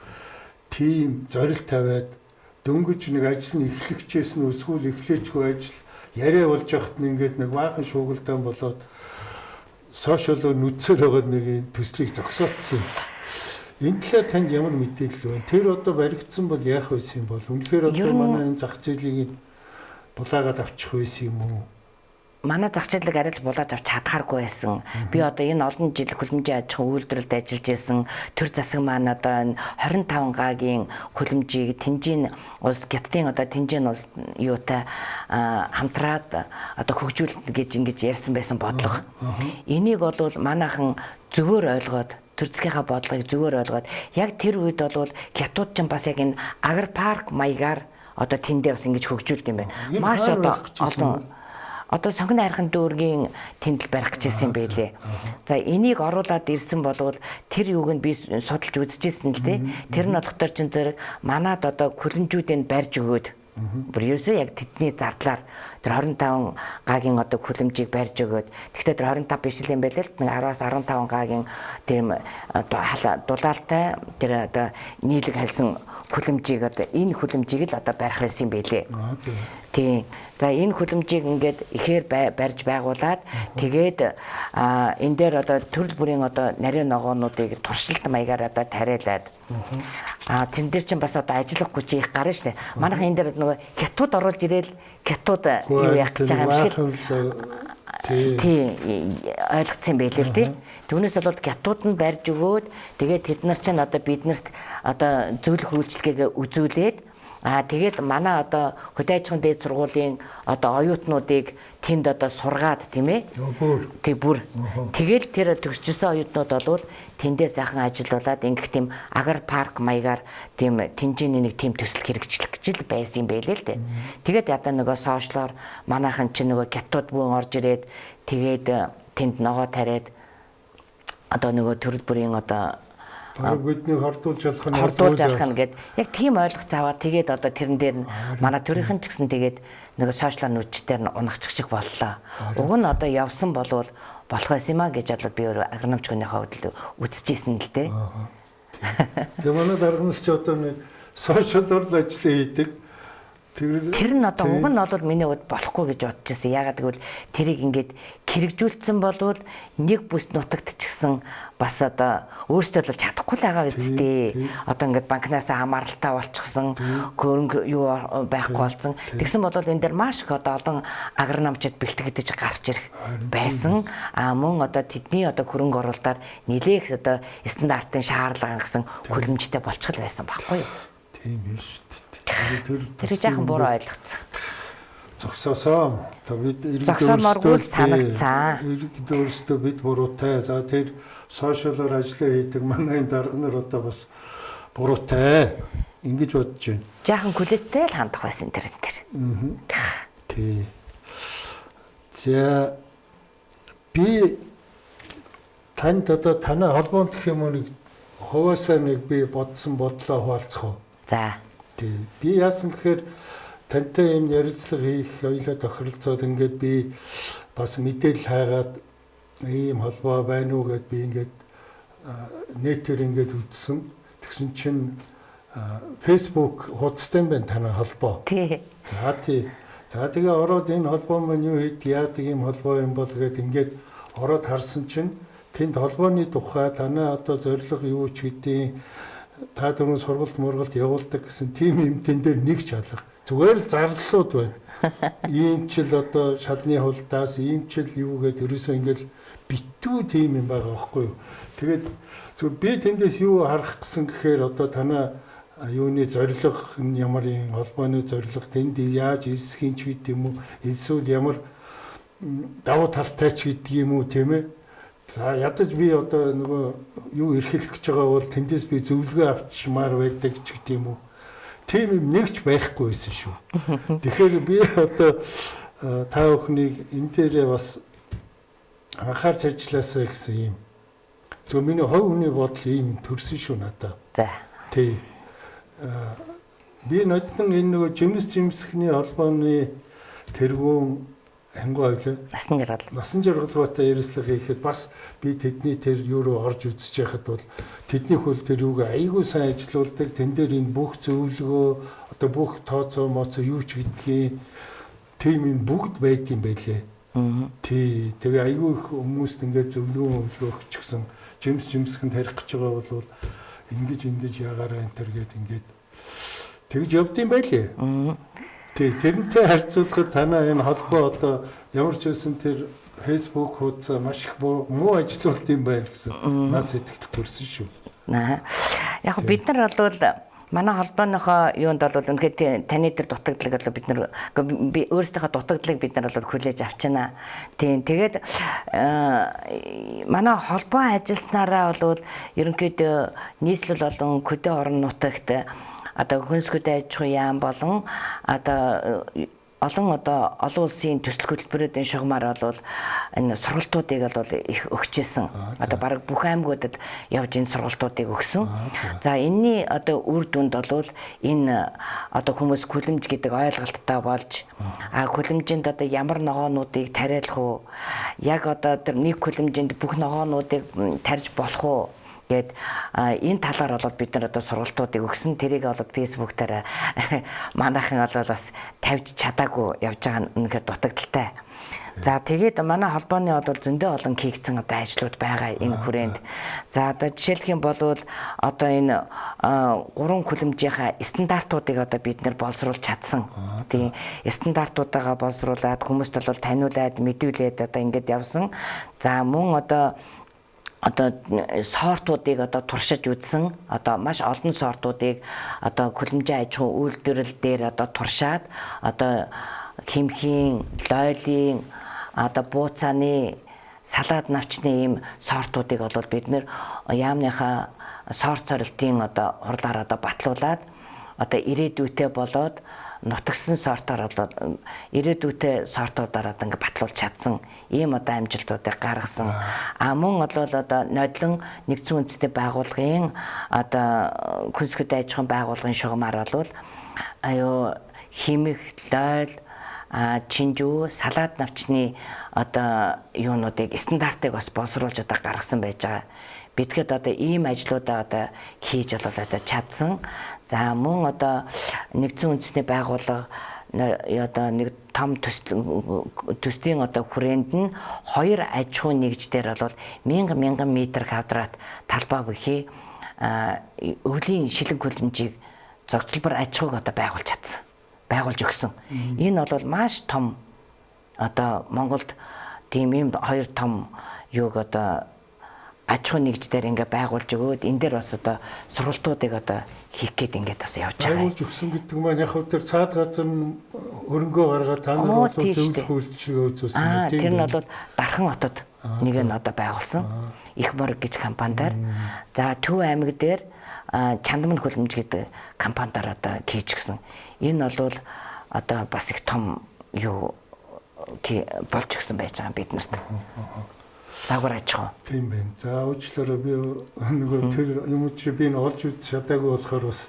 [SPEAKER 1] тийм зорилт тавиад дөнгөж нэг ажил нь эхлэхчээс нь эсвэл эхлээчгүй ажил яриа болж явахад нь ингээд нэг баахан шуугилдаан болоод сошиалоор нүдсээр байгаа нэг төслийг зогсоотсон. Энэ талаар танд ямар мэдээлэл байна? Тэр одоо баригдсан бол яах байсан юм бол? Үнэхээр одоо манай энэ зах зээлийг булаагаад авчих байсан юм уу?
[SPEAKER 2] Манай зах зээлийг арай л булааж авч чадхааргүй байсан. Би одоо энэ олон жил хөлбөмбөгийн аж ахуйн үйлдвэрлэлд ажиллаж исэн. Төр засаг маань одоо энэ 25 гагийн хөлбөмбөгийг Тэнжин улс, Хятадын одоо Тэнжин улс юутай хамтраад одоо хөгжүүлнэ гэж ингэж ярьсан байсан бодлого. Энийг бол манайхан зөвөр ойлгоод төр засгийнхаа бодлогыг зөвөр ойлгоод яг тэр үед бол Хятад ч бас яг энэ агропарк маягаар одоо тэндээ бас ингэж хөгжүүлд юм байна. Маш одоо олон одоо сонгоны хайрхан дүүргийн тэндэл барих гэж хэлсэн юм байлээ. За энийг оруулаад ирсэн болвол тэр юуг нь би судалж үзчихсэн л дээ. Тэр нь болохоор чин зэрэг манад одоо хүлэмжүүдийг барьж өгөөд бүр ерөөсөө яг тэдний зардлаар тэр 25 гагийн одоо хүлэмжийг барьж өгөөд тэгтээ тэр 25 биш л юм байлээ л 10-аас 15 гагийн тэр дулаалтай тэр одоо нийлэг хальсан хүлэмжийг одоо энэ хүлэмжийг л одоо барих байсан юм байлээ. Тийм. За энэ хүлэмжийг ингээд ихээр барьж байгуулад тэгээд энэ дээр одоо төрөл бүрийн одоо нарийн ногоонуудыг туршилт маягаар одоо тариалаад тэн дээр чинь бас одоо ажиллах хүч их гарна шүү дээ. Манайхан энэ дээр нөгөө хятад оруулж ирээл хятад юу яах гэж байгаа юм шиг тий ойлгоцсон юм байлээ л тий. Түүнээс бол хятад нь барьж өгөөд тэгээд тэд нар чинь одоо биднэрт одоо зөвлөх үйлчилгээгээ үзүүлээд тэгээд манай одоо хөдөө аж ахуйн дээд сургуулийн одоо оюутнуудыг тэнд одоо сургаад тийм ээ.
[SPEAKER 1] Бүр.
[SPEAKER 2] Тэг бүр. Тэгэл тэр төгсчихсөн оюутнууд болвол тэндээ сайхан ажиллаулаад ингэх тийм агропарк маягаар тийм тэнжээний нэг тийм төсөл хэрэгжлэх гэж л байсан юм байлээ л дээ. Тэгээд ядаа нөгөө сошиалор манайхан чинь нөгөө хятад бүүн орж ирээд тэгээд тэнд ногоо тариад одоо нөгөө төрөл бүрийн одоо
[SPEAKER 1] бараг биднийг хордуулж алах нь
[SPEAKER 2] хордуулж алах нь гэд яг тийм ойлгоц аваад тэгээд одоо тэрэн дээр нь манай төрийнхэн ч гэсэн тэгээд нөгөө сошиал нүдчдэр нь унахчих шиг боллоо. Уг нь одоо явсан болвол болох байсан юм а гэж бодлоо би өөрөө агрономч хүнийхээ хувьд үзчихсэн л дээ.
[SPEAKER 1] Тэгээ манай дарганаас ч одоо нэг сошиалор л ажил хийдэг.
[SPEAKER 2] Тэр нь одоо уг нь бол миний хувьд болохгүй гэж бодож байсан. Яагаад гэвэл тэрийг ингээд хэрэгжүүлсэн болвол нэг бүс нутагдчихсан бас одоо өөрсдөө л чадахгүй л байгаа үсттэй. Одоо ингээд банкнаас хамааралтай болчихсон, хөрөнгө юу байхгүй болсон. Тэгсэн бол энэ дээр маш их одоо олон агрономчид бэлтгэгдэж гарч ирэх байсан. А мөн одоо тэдний одоо хөрөнгө оруулалтаар нэлээх одоо стандартын шаардлага хангасан хөлөмжтэй болчих л байсан байхгүй юу?
[SPEAKER 1] Тийм ээ шүү дээ.
[SPEAKER 2] Тэр жаахан буруу ойлгоцсон.
[SPEAKER 1] Зогсоосоо. Та бид
[SPEAKER 2] иргэд өөрсдөө санагдсан.
[SPEAKER 1] Иргэд өөрсдөө бид буруутай. За тэр сошиалор ажиллаа хийдэг манай энэ дарга нар одоо бас буруутай. Ингэж бодож байна.
[SPEAKER 2] Жаахан хүлээлттэй л хандах байсан тэр энэ төр.
[SPEAKER 1] Тий. За би танд одоо танай холбоонд гэх юм уу нэг хувьяасаа нэг би бодсон бодлоо хуваалцах уу?
[SPEAKER 2] За.
[SPEAKER 1] Тий. Би яасан гэхээр тантай юм ярилцлага хийх хоёлаа тохиролцоод ингээд би бас мэдээлэл хайгаад ийм холбоо байна уу гэд би ингээд нэтээр ингээд үзсэн. Тэгсэн чинь Facebook хуудастай юм байна танай холбоо.
[SPEAKER 2] Тий.
[SPEAKER 1] За тий. За тэгээ ороод энэ холбоо маань юу хийд яадаг юм холбоо юм бол гэд ингээд ороод харсан чинь тэнд холбооны тухай танай одоо зорилго юу ч гэдгийг та түрүүн сургалт мургалт явуулдаг гэсэн тийм юм тэн дээр нэг ч алга. Зүгээр л зарлалууд байна. Иймчил одоо шалны хулдаас иймчил юу гэд ерөөсөө ингээд битүү тийм юм байгаа байхгүй юу. Тэгээд зүгээр би тэндээс юу харах гэсэн гэхээр одоо танай юуны зорилго нь ямар юм, холбооны зорилго тэнд яаж элсхийн ч гэдэг юм уу, эсвэл ямар давуу талтай ч гэдэг юм уу, тийм ээ. За ядаж би одоо нөгөө юу эрхэлэх гэж байгаа бол тэндээс би зөвлөгөө авчмаар байдаг ч гэдэг юм уу. Тийм юм нэг ч байхгүй байсан шүү. Тэгэхээр би одоо та бүхнийг энэ дээрээ бас анхаарч ажилласаа гэсэн юм. Зөв миний хувь хүний бодол ийм төрсөн шүү надад.
[SPEAKER 2] За.
[SPEAKER 1] Тий. Би ноднон энэ нөгөө жимс жимсхний холбооны тэргүүн хангуу ойлоо.
[SPEAKER 2] Насан жаргал.
[SPEAKER 1] Насан жаргалгаатай ярилцлага хийхэд бас би тэдний тэр юу руу орж үзэж яхад бол тэдний хөл тэр юуг айгүй сайн ажилуулдаг. Тэн дээр энэ бүх зөвлөгөө одоо бүх тооцоо моцоо юу ч гэдгийг тийм юм бүгд байд юм байлээ. Тий. Тэгээ айгүй их хүмүүст ингээд зөвлөгөө мөвлөгөө өгчихсэн. Жимс жимсгэнд тарих гэж байгаа бол ингэж ингэж ягаараа энэ төр гээд ингээд тэгж явд юм байлээ. Тий, тэрнтэй харьцуулахад танай энэ холбоо одоо ямар ч байсан тэр Facebook хуудас маш их муу ажилуулт юм байна гэсэн нас сэтгэл төрсөн шүү.
[SPEAKER 2] Яг бид нар бол манай холбооныхоо юунд бол үнэхээр таны тэр дутагдлыг бол бид нар би өөрсдийнхөө дутагдлыг бид нар бол хүлээж авчна. Тийм, тэгээд манай холбоо ажилласнараа бол ерөнхийдөө нийслэл болон хөдөө орон нутагт одоо хүнсгүүд аж ахуйн яам болон одоо олон одоо олон улсын төсөл хөтөлбөрүүдийн шугамар бол энэ сургалтуудыг бол их өгчээсэн. Одоо бараг бүх аймагуудад явж энэ сургалтуудыг өгсөн. За энэний одоо үр дүнд бол энэ одоо хүмүүс хүлэмж гэдэг ойлголттой болж хүлэмжинд одоо ямар ногоонуудыг тариалах уу? Яг одоо тэр нэг хүлэмжинд бүх ногоонуудыг тарьж болох уу? Гээд энэ талаар болоод бид нар одоо сургалтуудыг өгсөн. Тэрийг болоод Facebook дээр манайхан бол бас тавьж чадаагүй явж байгаа нь үнэхээр дутагдaltaй. За тэгээд манай холбооны бол зөндөө олон хийгдсэн одоо ажлууд байгаа энэ хүрээнд. За одоо жишээлх юм бол одоо энэ гурван хүлэмжийнхаа стандартуудыг одоо бид нар боловсруулж чадсан. Тийм, стандартуудаагаа боловсруулад хүмүүст бол таниулаад мэдүүлээд одоо ингэж явсан. За мөн одоо сортуудыг одоо туршиж үзсэн. Одоо маш олон сортуудыг одоо хүлэмжийн аж ахуйн үйлдвэрлэл дээр одоо туршаад одоо химхийн, лойлын, одоо бууцааны, салаад навчны ийм сортуудыг бол бид нэр яамныхаа сорт сорилтын одоо хурлаар одоо батлуулаад одоо ирээдүйтэй болоод нутагсан сортоор бол ирээдүйтэй сортуудаар одоо ингээ батлуулж чадсан ийм одоо амжилтуудыг гаргасан. А мөн бол одоо нодлон нэгдсэн үндэсний байгууллагын одоо хүнсгүүд аж ахуйн байгууллагын шугамар бол аюу химэх, лойл, чинжүү, салаад навчны одоо юунуудыг стандартыг бас боловсруулж одоо гаргасан байж байгаа. Бидгэд одоо ийм ажлуудаа одоо хийж болол одоо чадсан. За мөн одоо нэгдсэн үндэсний байгууллага одоо нэг том төслийн одоо хүрээнд нь хоёр аж ахуйн нэгждэр бол 1000 метр квадрат талбай бүхий өвлийн шилэг хүлэмжийг зогцлбор аж ахуйг одоо байгуулж чадсан. Байгуулж өгсөн. Энэ бол маш том одоо Монголд тийм ийм хоёр том юуг одоо аж ахуйн нэгж дээр ингээ байгуулж өгөөд энэ дээр бас одоо сургалтуудыг одоо хийх гээд ингээд бас явж байгаа.
[SPEAKER 1] Байгуулж өгсөн гэдэг маань яг хөө тэр цаад газар нь хөрөнгөө гаргаад та нар бол зөвлөх үйлчилгээ үзүүлсэн
[SPEAKER 2] гэх тийм. Тэр нь бол Дархан хотод нэг нь одоо байгуулсан. Их морг гэж компанидаар. За Төв аймаг дээр Чандман хөлөмж гэдэг компанидаар одоо хийж гисэн. Энэ бол одоо бас их том юу болж гисэн байж байгаа биднэрт. Загвар аж ахуй.
[SPEAKER 1] Тийм байна. За уучлаарай, би нөгөө тэр юм чи би н олж үз чадаагүй болохоор бас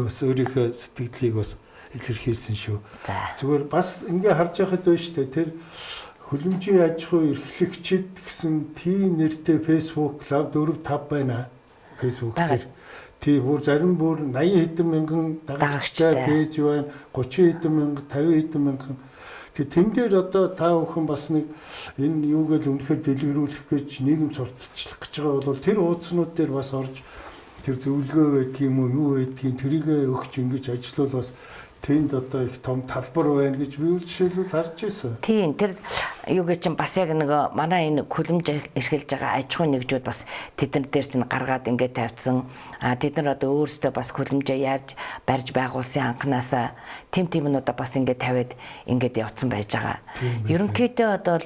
[SPEAKER 1] бас өөрийнхөө сэтгэлийг бас илэрхийлсэн шүү. Зүгээр бас ингээ харж байхад байна шүү дээ. Тэр хөлөмжийн аж ахуй эрхлэгчид гэсэн тийм нэртэй Facebook лав 4 5 байна. Facebook дээр. Тий, бүр зарим бүр 80 хэдэн мянган дагагчтай пэйж байна. 30 хэдэн мянга, 50 хэдэн мянган. Тэгээ тэн дээр одоо та бүхэн бас нэг энэ юуг л үнэхээр дэлгэрүүлэх гэж нийгэм сурталчлах гэж байгаа бол тэр хуудаснууд дээр бас орж тэр зөвлөгөө байдаг юм уу, юу байдгийг тэрийг өгч ингэж ажиллавал бас тэнд одоо их том талбар байна гэж би үл жишээлбэл харж байсан.
[SPEAKER 2] Тийм, тэр юу гэж чинь бас яг нөгөө манай энэ хөлөмж эрхэлж байгаа аж ахуйн нэгжүүд бас тэдэн дээр чинь гаргаад ингээд тавьсан. А тэд нар одоо өөрсдөө бас хөлөмжөө яаж барьж байгуулсан анханасаа тэм тиймнүүдээ бас ингээд тавиад ингээд явцсан байж байгаа. Ерөнхийдөө одоо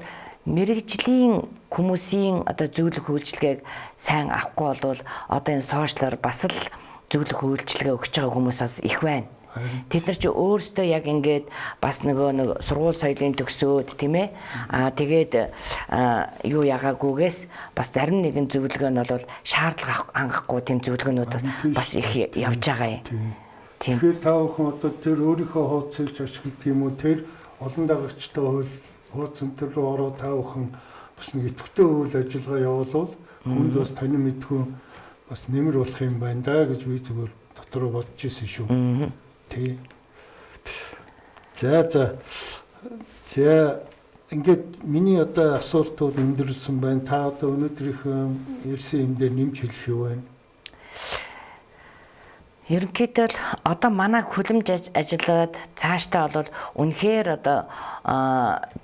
[SPEAKER 2] мэрэгжлийн хүмүүсийн одоо зөвлөх үйлчилгээг сайн авахгүй бол одоо энэ сошиалар бас л зөвлөх үйлчилгээ өгч байгаа хүмүүс бас их байна. Тэд нар чи өөрсдөө яг ингээд бас нөгөө нэг сургууль соёлын төгсөөд тийм ээ. Аа тэгээд юу ягаагүйгээс бас зарим нэгэн зөвлөгөө нь бол шаардлага хангахгүй тийм зөвлөгөөнүүд бас их явж байгаа юм.
[SPEAKER 1] Тийм. Тэгэхээр та бүхэн одоо тэр өөрийнхөө хуудсыг ч ашигладаг юм уу, тэр олон дагагчтай хуудсан төр рүү ороо та бүхэн бас нэг идэвхтэй үйл ажиллагаа явуулвал хүнд бас танин мэдхүү бас нэмэр болох юм байна да гэж би зүгээр дотор бодож ирсэн шүү. Тий. За за. За ингээд миний одоо асуултууд өндөрлсөн байна. Та одоо өнөөдрийнхөө ярьсан юм дээр нэмж хэлэх юу байна?
[SPEAKER 2] Ерөнхийдөө л одоо манай хөлөмж ажиллаад цаашдаа бол үнэхээр одоо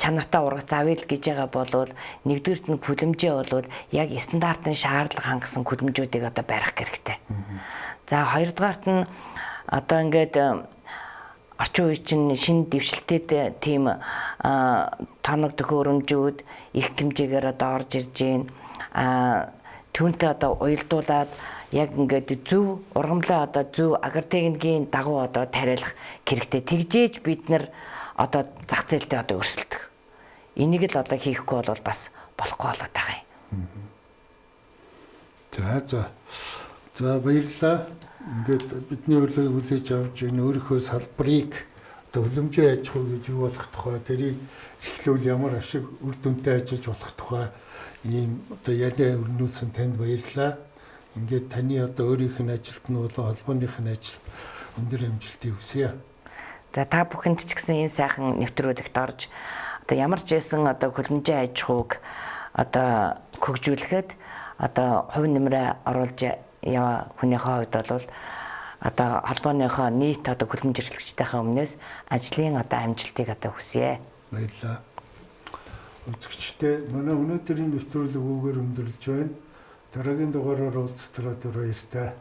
[SPEAKER 2] чанартай ургац авъя л гэж байгаа бол нэгдүгüрт нь хөлөмжөө бол яг стандартын шаардлага хангасан хөлөмжүүдийг одоо барих хэрэгтэй. За хоёрдугаарт нь одоо ингээд орчин үе чинь шинэ дэвшилтэд тийм тоног төхөөрөмжүүд их хэмжээгээр одоо орж ирж байна. Түүнтэй одоо уялдуулаад яг ингээд зөв ургамлаа одоо зөв агротехникийн дагуу одоо тариалах хэрэгтэй. Тэгжээж бид нар одоо зах зээлдээ одоо өрсөлдөх. Энийг л одоо хийхгүй бол бас болохгүй болоод байгаа юм.
[SPEAKER 1] За за. За баярлалаа. Ингээд бидний урилгыг хүлээж авч энэ өөрийнхөө салбарыг одоо хөлөмжийн аж ахуй гэж юу болох тухай, тэрийг эрхлүүл ямар ашиг үр дүнтэй ажиллаж болох тухай ийм одоо яриа өрнүүлсэн танд баярлалаа. Ингээд таны одоо өөрийнх нь ажилт нь болон холбооных нь ажилт өндөр амжилтыг хүсье.
[SPEAKER 2] За та бүхэнд ч гэсэн энэ сайхан нэвтрүүлэгт орж одоо ямар ч байсан одоо хөлөмжийн аж ахуйг одоо хөгжүүлэхэд одоо хувь нэмрээ оруулж яваа хүнийхээ хувьд бол одоо холбооныхоо нийт одоо хөлөмж эрхлэгчдийнхээ өмнөөс ажлын одоо амжилтыг одоо хүсье.
[SPEAKER 1] Баярлалаа. Үзэгчдээ манай өнөөдрийн нэвтрүүлэг үүгээр өндөрлөж байна. Дараагийн дугаараар уулзтлаа, түр баяртай.